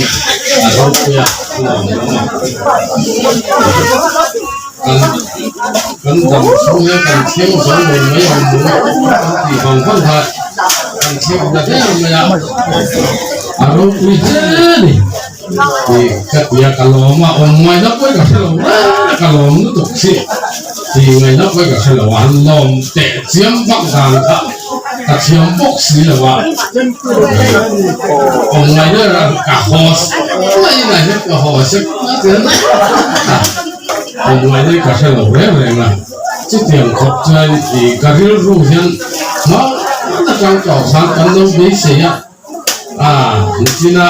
a ropui a a lawm awm a kan kan dam chhung hian kan thleng zo lo mai ang mu kan tih vang vang kha kan thleng ta ber mai a a ropui hle a ni tih ka ti a ka lawm a awm ngaihna pawh ka hre lo reng a ka lawm lutuk chi tih ngaihna pawh ka hre lo a an lawm teh chiam vak dan kha ka thiam bawk si lo a awm ngaihna erawh ka haw mai mai hi ka haw sek a awm ngaihna ka hre lo reng reng a chutiang khawp chuan ih ka rilru hian hma atang tawh khan kan lo beisei a. A nichina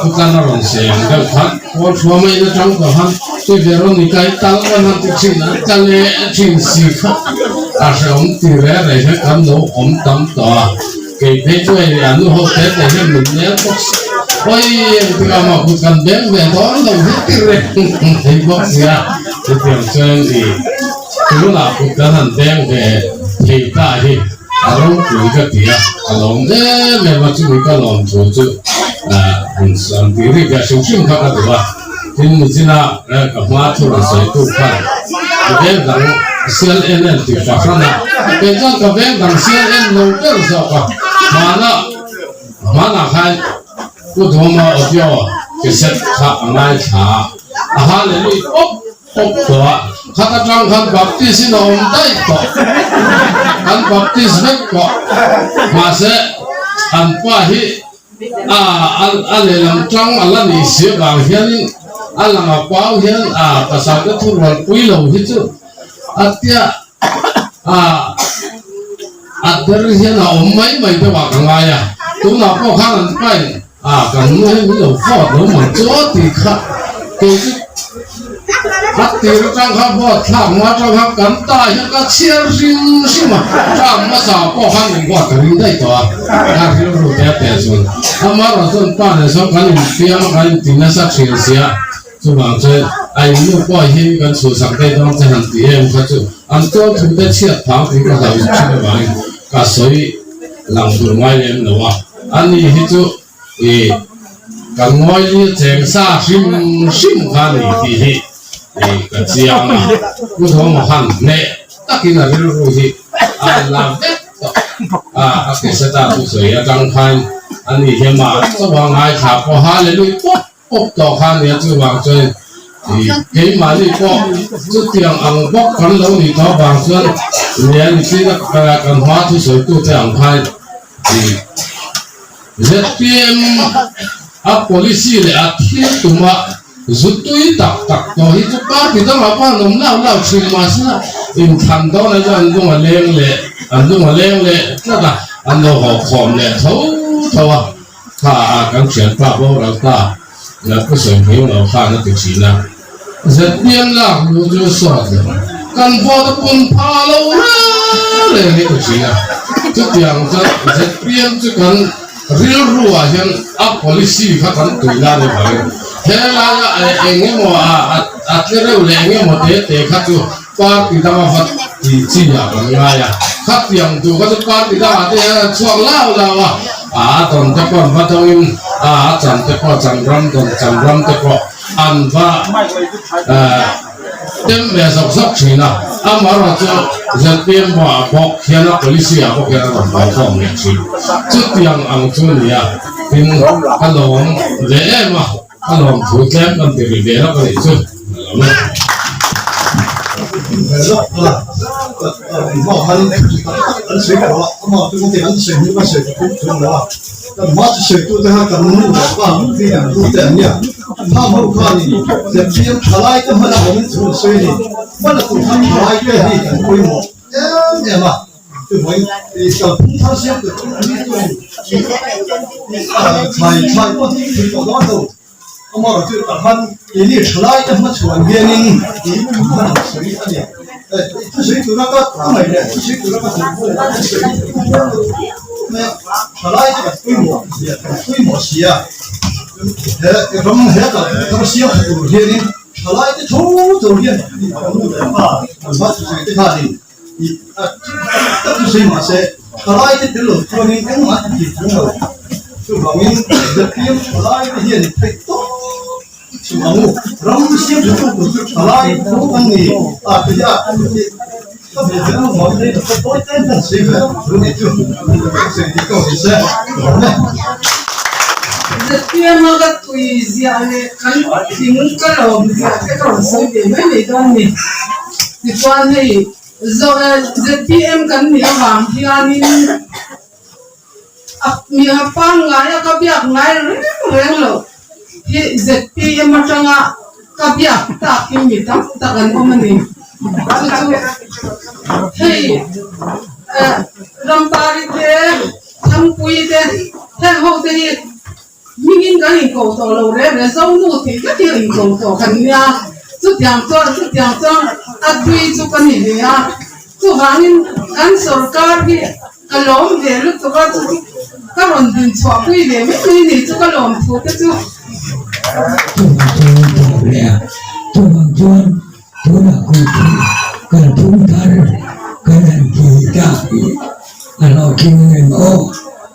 khutan a rawn sei ang deuh khan pawl thua mai in atang tawh khan tui ve rawn ni kai tal kan han ti thin a tla leh thin si kha a hrehawm ti reh reh hian kan lo awm tam tawh a kei phei chu hei an nu ho te te hian min nel bawk si hawi engtik ah mah kut kan beng ve dawn lo hi ti reng thei bawk sia chutiang chuan i tunah kut kan han beng ve thei ta hi. A ropui ka ti a, ka lawm em em a, chumi ka lawm thu chu an tih rik leh hrim hrim kha ka duh a, tin nichina ka hma thu rawn sawi tu khan ka veng dang sial en en tih fah hran a, kei chuan ka veng dang sial en lo ber zawk a, hmana hmanah khan Pu Duhawma audio cassette kha a ngaithla a, a hallelujah pawp. Awp tawh a, khat atang khan Baptist in a awm daih tawh, an Baptist vek tawh, mahse an pa hi a a lehlam tang a la nih si avang hianin a lang a pau hian a pasal te thurual pui lo hi chu a tia a a der hian a awm mai mai deuh ah ka ngai a, tunah pawh khan an pain A kan nu hi min lo vote lo mang chu aw tih kha kei chu a tir atang kha vote thlak hma atang kha kan ta hian ka chhiar hrim hrim a, term hmasa pawh khan min vote ka ring daih tawh a, ka rilru te a peh chuan amaherawh chuan pa nen sawn kan infiam a kan inti nasa thin sia chuvang chuan a in nu pawh hi kan chhuhsak daih dawn che han ti em kha chu an tual thu te chhiat phang tih ka hlau thin avangin ka sawi lang tur ngai lem lo a. Ani hi chu i kan ngawi li cheng sa hrim hrim kha ni tih hi i ka chiang a, Pu Thawma khan hneh takin a rilru hi a la vek tawh a, a cassette-a thusawi atang khan ani hi amah chauha ngaithla pawh Hallelujah pawp pawp tawh kha nia chuvang chuan i keimahni pawh chutiang ang bawk kan lo nih tawh avang chuan nia nichina kan hma thusawitute ang khan ZPM a policy leh a thil tuma zu tui tak tak tawh hi chu party dangah pawh an awm lau lau thin mahse inthlan dawnah chuan an lung a leng leh an lung a leng leh tlat a an lo haw khawm leh tho tho a kha a kan thianpa boral ta Pu Sawihnghing lo khan a ti thin a. ZPM lak lu chu sawt lo. Kan vote a pun pha lo reng reng hi ka hria. Chutiang chuan ZPM chu kan rilru ah hian a policy kha kan tui la ni vangin helaia eng emaw a tle reuh leh eng emaw te te kha chu party danga va ti chi ah kan ngai a. Khatiang duh kha chu party dangah te hian an chhuak lau lau a, a dawn te pawh an va dawngin a chan te pawh chan ram dawn chan ram te pawh An va tem ve zawk zawk thin a, amaherawh chu ZPM ah bawk hian a policy ah bawk hian a rawn haw khawm leh thin. Chutiang ang chu a ni a, tin ka lawm ve em a, ka lawm thu tlem kan ti ri ve lawk a nih chu a lo e. Kham ho khanin ZPM thalai te hman a awmin thu an sawi a ni. Hman a tum khan thalai te hi kan pawimawh em em a, chuvangin ih kalphung thar siam tur chu an ni chuan ih thlai thlai pawh hi thei tawh dawn lo. Amaherawh chu tah khan keini thalai te hmachhuan hianin ih hman an sawi a ni. Thusawi tura ka ngaih leh thusawi tura ka duh pawh an sawi mai a, thalai te kan pawimawh zia kan pawimawh si a. He ram he kalphung thar siam tha tur hianin thalai te tho tho hian kan nu leh pa kan hma thusawi te khanin ih tak tak thusawi mahse thalai te tel lo chuanin engmah an ti thung lo. Chuvangin ZPM thalai te hian i theih tawp chu ang u. Ram siam tha tu tur chu thalai tho an ni a ti hi a ka ve ve ang vang in ka tawi tlem hian sawi ve chu ni chu sawi dik tawh ni se ka lawm e. ZPM a ka tui ziah leh kan thing ka lawm ziah te ka rawn sawi ve mai mai dawn ni. Tichuan hei ZPM kan nih avang hianin A mi a pangngai a ka biak ngai reng reng lo hi ZPM atanga ka biak tak hi mi tam tak an awm a ni. Chu chu hei eh Rampari te, Thangpui te heng ho te hi Hmingin kan inko tawh lo reng reng, Zonu tih vek hi inko tawh kan nia, chutiang chuan chutiang chuan a tui chu ka ni ve a, chuvangin kan sorkar hi ka lawm ve lutuk a, chu chu ka rawn din chhuahpui ve mai mai ni chu ka lawm thu te chu. Chuvang chuan tawp leh a, chuvang chuan tunah kumthum kalphung thar kan han ti tak hi a hlawhtling em aw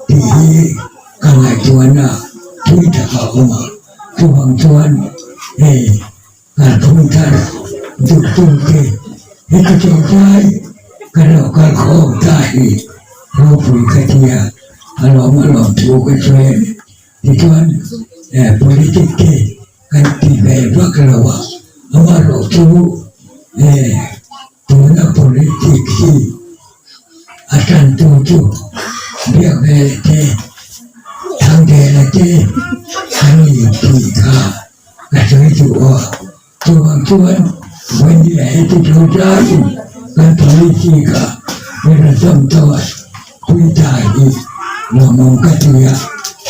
tih hi Ka ngaihtuahna thui tak a awm a, chuvang chuan hei kalphung thar duhtute heti tawngtai kan lo kal khawm ta hi ropui ka ti a, a lawm a lawm thu ka sawi a ni. Tichuan politic te kan ti ve vak lo a, amaherawh chu Tuna politic hi a tantu chu Biakvela te, Thangvela te an ni tih kha ka sawi duh a. Chuvang chuan Vawnia heti tho tlaiin kan policy kha min rawn zawm tawh a, Puita hi lawmawm ka ti a,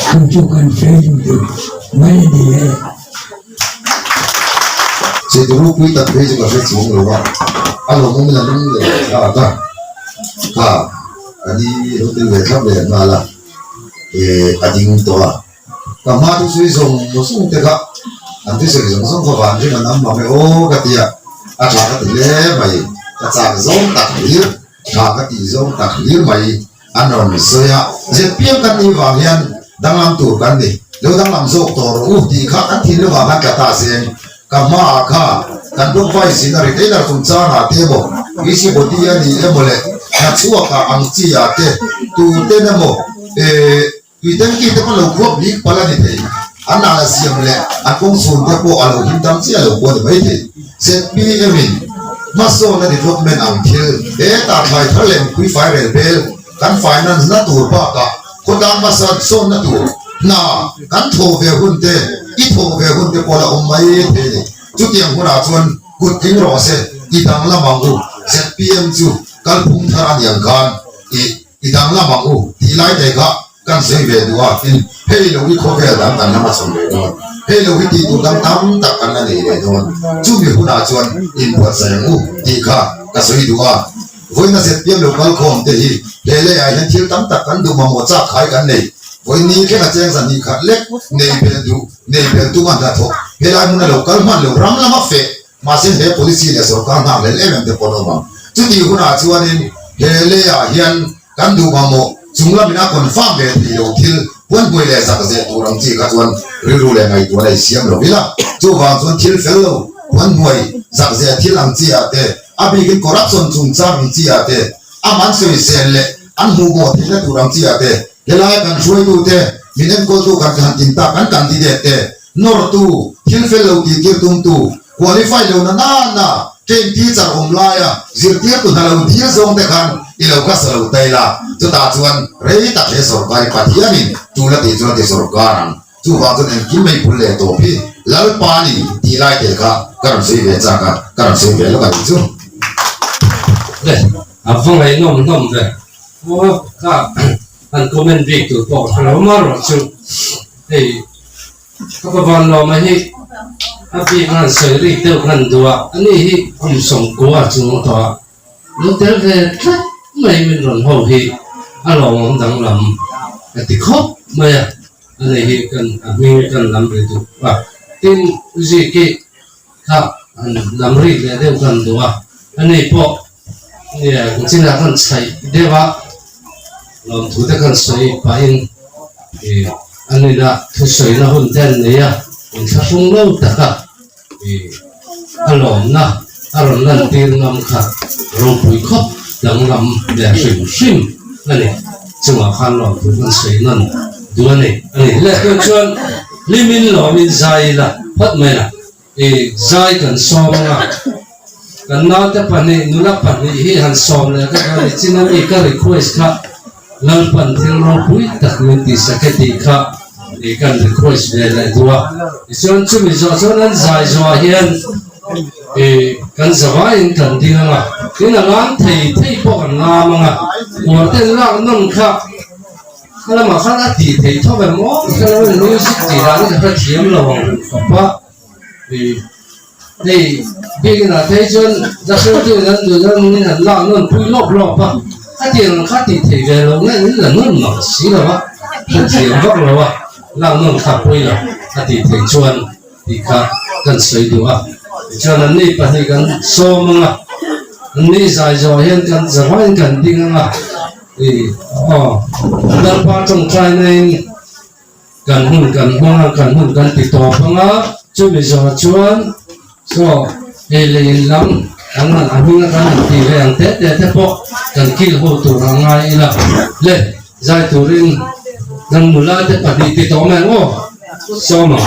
chu chu kan sawi duh duh mai a ni e. Chhehtu ropui tak phei chu ka hre chuang lo a, a lawmawmin a lung leh thlak a, kha ka ni lo tel ve thlap leh nghal a, eh a ding tawh a, ka hma chu sawi zawng zawng te kha an thusawi zawng zawng kha van ring an am mang e aw ka ti a, a tha ka ti hle mai, ka chak zawng tak hlir, tha ka tih zawng tak hlir mai. An rawn sawi a, ZPM kan nih vang hian danglam tur kan ni, lo danglam zawk tawh rawh u tih kha kan thinlung ah khan tla ta zen. Ka hmaah kha kan block vice in a retailer chungchang ah te emaw, PC body a ni emaw leh hna chhuak ah ang chi ah te tu ten emaw eh tui tanki te pawh lo khuap bik palh a ni thei. An nala siam leh an kawng chhun te pawh a lo him dam chiah lo pawh a ni mai thei. ZPM in hmasawnna development ang thil hetah thlai thar leh mipui fai rel bel kan finance na tur bakah khawtlang hmasa sawnna tur hna kan thawh ve hun te i thawh ve hun te pawh la awm mai thei a ni. Chutiang hunah chuan kut tling rawh se i danglam ang u. ZPM chu kalphung thar a niang khan i i danglam ang u tih lai te kha Kan sawi ve duh a, tin, hei lo hi khawvel dang kan la hmachhawn leh dawn, hei lo hi tih tur dang tam tak kan la nei leh dawn, chumi hunah chuan inbuatsaih ang u tih kha ka sawi duh a. Vawiina ZPM lo kal khawm te hi he leiah hian thil tam tak kan duh mamawh chak khai kan nei. Vawiin ni thleng a cheng zahnih khat lek nei bel duh, nei bel tum a hnathawk helai hmuna lo kal hman lo ram lama feh mahse he policy leh sorkar nghak hlel em em te pawh an awm ang. Chutih hunah chuanin he leiah hian Kan duh mamawh chung lamin a confirm ve thei lo thil puanhmuai leh zak zeh tur ang chi kha chuan rilru leh ngaihtuahna i siam lo ila. Chuvang chuan thil fel lo, puanhmuai, zak zeh thil ang chi ah te, a bikin corruption chungchang ang chi ah te, a man sawisel leh an hmuhmawh theihna tur ang chi ah te, helai kan hruaitute, min enkawltu kan han tin tak kan candidate te, nawrtu, thil fel lo tihtir tumtu, qualify lo na nana, train teacher awm laia zirtirtu hna lo dil zawng te khan i lo kha sa lo tai la, chutah chuan rei tak he sorkar hi Pathianin tul a tih chuan ti sorkar ang, chuvang chuan engkim mai bul leh tawp hi Lalpa ni tih lai te kha ka rawn sawi ve chak a, ka rawn sawi ve lawk a nih chu. Le, a va ngaihnawm hlawm ve. Aw kha han comment bik tur pawh ka hre lo marawh chu hei Ka pa van lawma hi a bik han sawi rik deuh han duh a, ani hi kum sawmkua chung tawh a, lo tel ve tlat mai min rawn ho hi a lawmawm danglam ka ti khawp mai a, ani hi kan a hming kan lam ri duh a, tin Ziki kha han lam rik leh deuh kan duh a, ani pawh nia kan chinah khan chhaih deuh a, lawmthu te khan sawi pahin ih. An inah thusawina hun te an nei a, inthlahrung lo taka ih a lawmna a rawn lantir ngam kha ropui khawp danglam leh hrim hrim a ni. Chungah khan lawmthu kan sawi nawn duh a ni. A ni leh tun chuan hlimin lawmin zai ila phawt mai la. I zai kan sawm anga kan naute pahnih nula pahnih hi han sawm leh ka kha ni chin ami ka request kha Lalpan thil ropui tak min tih sak e tih kha i kan request ve leh duh a tichuan chumi zawh chuan an zai zawhah hian i kan zavaiin kan ding anga tin a lam thei thei pawh kan lam anga uar ten lak nawn kha A lamah khan a tih theih tho em aw ka lo in music tih dan hi ka hrethiam lo ang khawp a ih hei biakin ah phei chuan zahriltu in an duh dawn in han lak nawn pui lawp lawp a khatiang ang kha tih theih ve lo nge in la nawn mak si lo a hrethiam vak lo a lak nawn kha pawi lo a tih theih chuan tih kha kan sawi duh a tichuan an ni pahnih kan sawm ang a an ni zai zawh hian kan zavaiin kan ding ang a. Aw, Lalpa tawngtainain kan hun kan hmang a, kan hun kan ti tawp ang a, chumi zawh chuan saw ei leh in lam kan han a hminga kan han tih ve ang te te te pawh kan kil ho tur a ngai ila le zai turin kan nula te pahnih ti tawh mai ang aw sawm ang.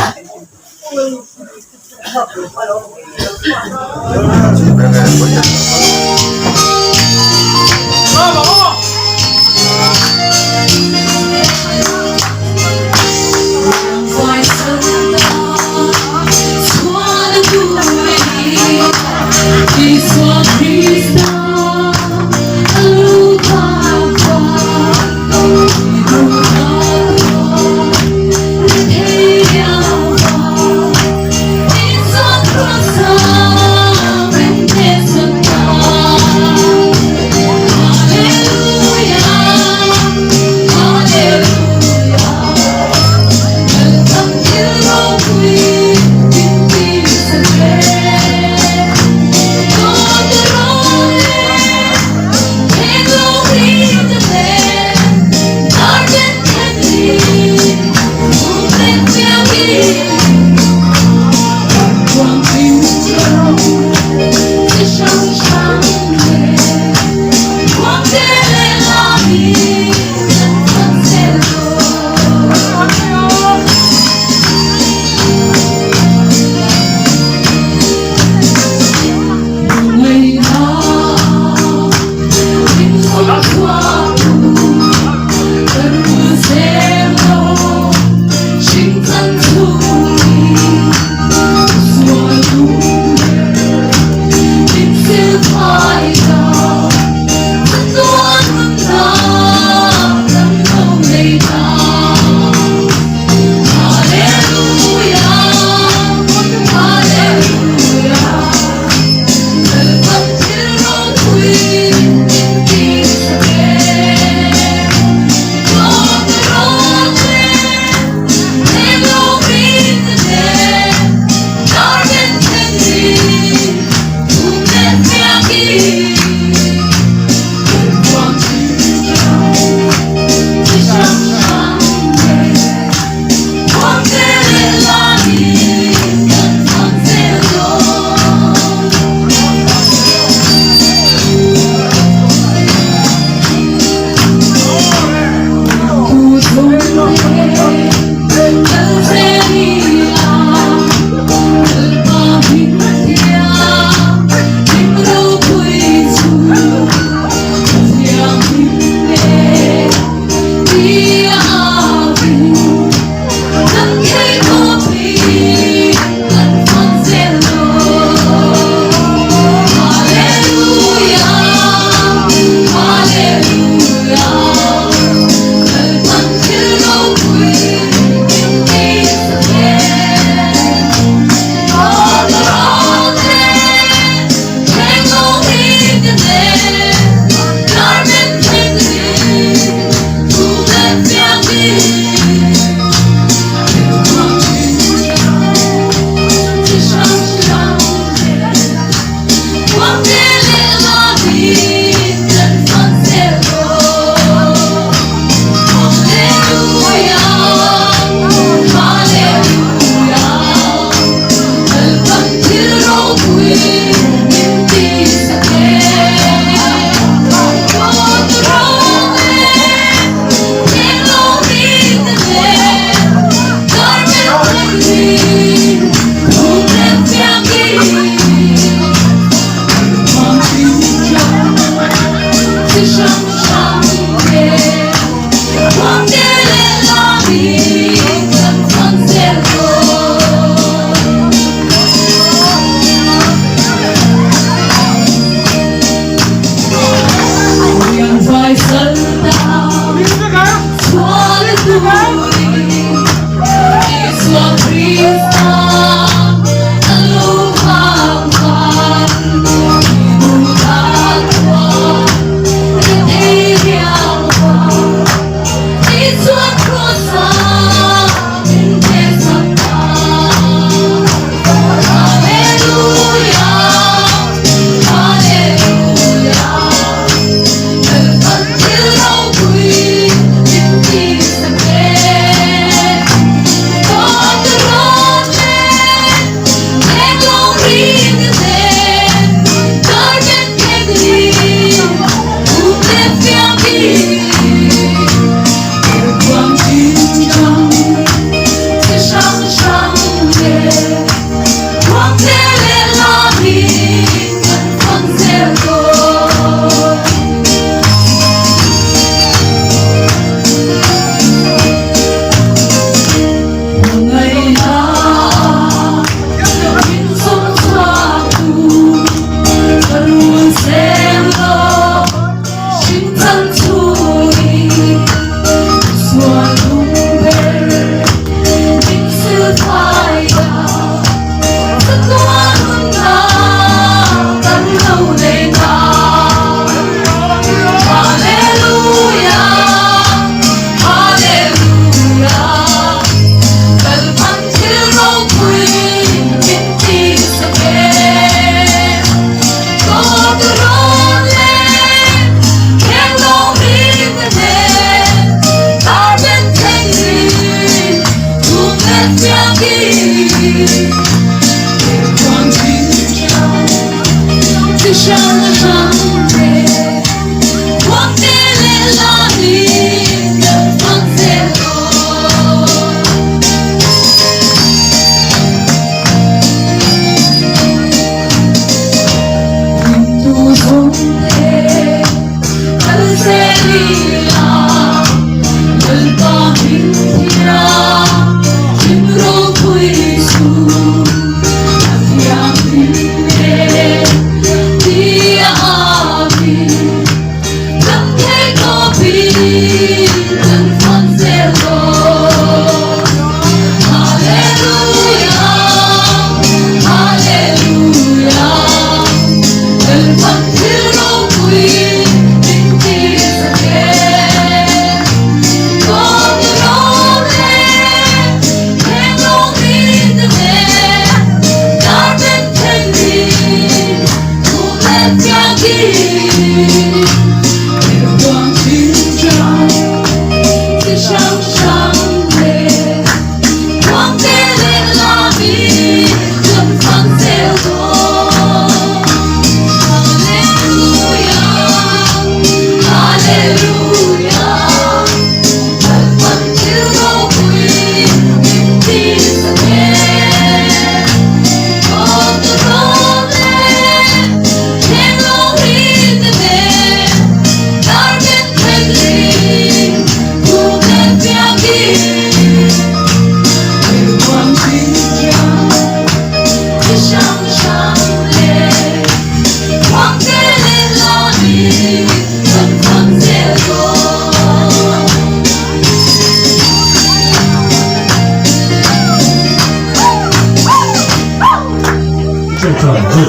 tawngtai chu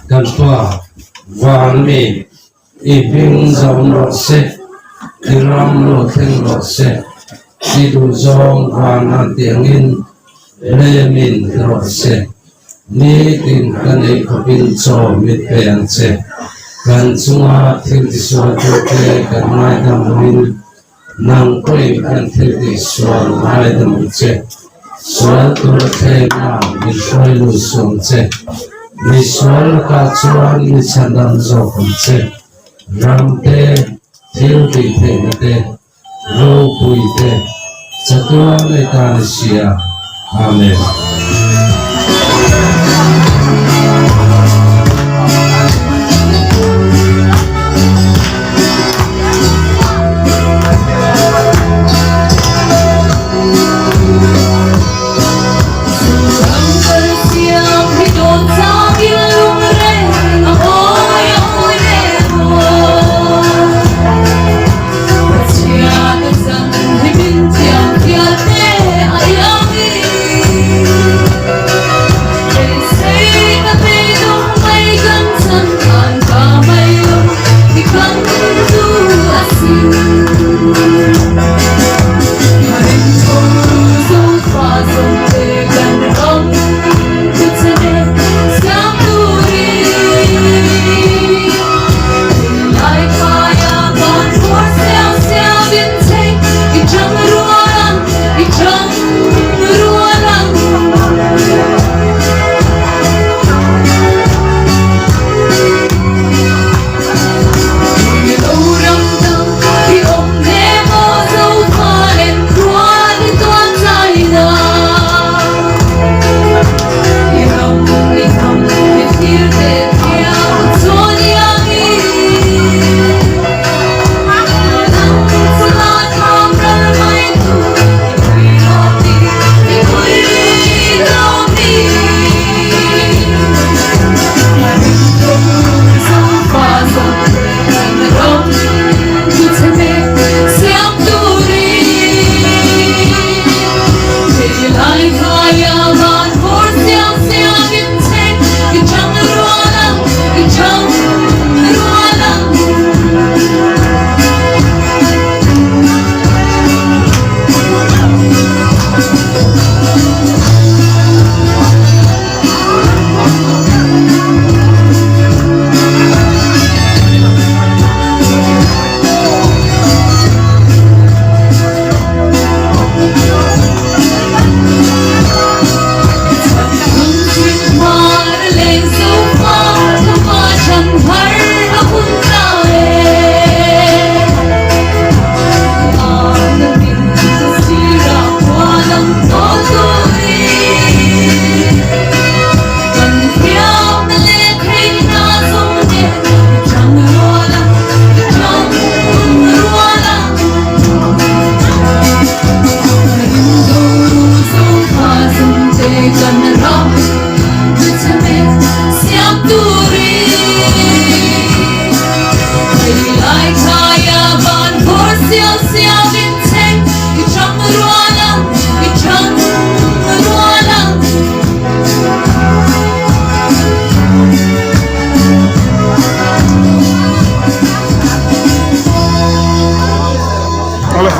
kan Pa van mi i hming zawm rawh se, i ram lo thleng rawh se, i duhzawng vana tiangin lemin ti rawh se. Nitin kan ei khawpin chaw mit pe ang che. Kan chunga thil tisualtute kan ngaidam angin Nang pawhin kan thil tih sual ngaidam ang che. Sual tura thlengah min hruai lut suh ang che. Mi sual lakah chuan mi chhandam zawk ang che. Ram te, thil tih theihna te, ropui te, chatuan nei ta ni sia. Amen.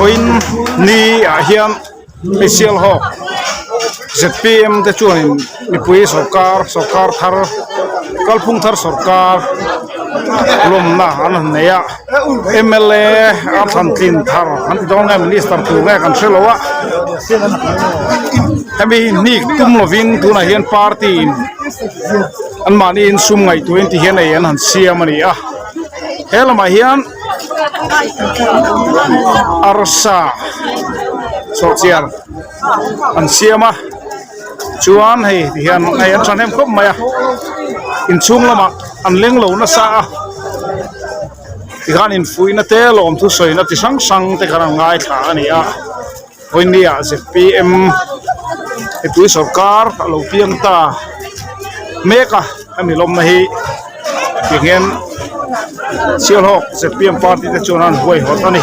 Vawiin ni ah hian hei Sialhawk zpm te chuanin mipui sawrkar sawrkar thar kalphung thar sawrkar lawmna an han nei a mla a thlan tlin thar an ti dawn nge minister tur nge kan hrelo a hemi hnik tum lovin tunah hian party in anmahni in sum ngaihtuahin ti hian ei an han siam a ni a he lamah hian arsa sawhchiar an siam a chuan hei ti hian hei an thahnem khawp mai a inchhung lamah an leng lo nasa a tikhan infuihna te lawmthu sawina chi hrang hrang te khan an ngaithla a ni a vawinia zpm mipui sawrkar a lo piang ta mek a hemi lawmna hi tiang hian Sialhawk zpm party te chuan an huaihawt a ni.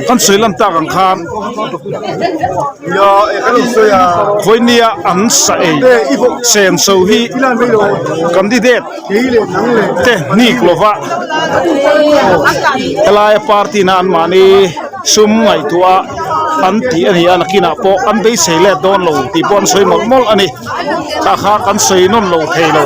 Kan sawi lan tak ang khan vawinia an sa ei senso hi candidate te hnik lova helaia party na an mahni sum ngaihtuah an tih a ni a nakinah pawh an beisei let dawn lo tih pawh an sawi mawlh mawlh a ni. Kha kha kan sawi nawn lo thei lo.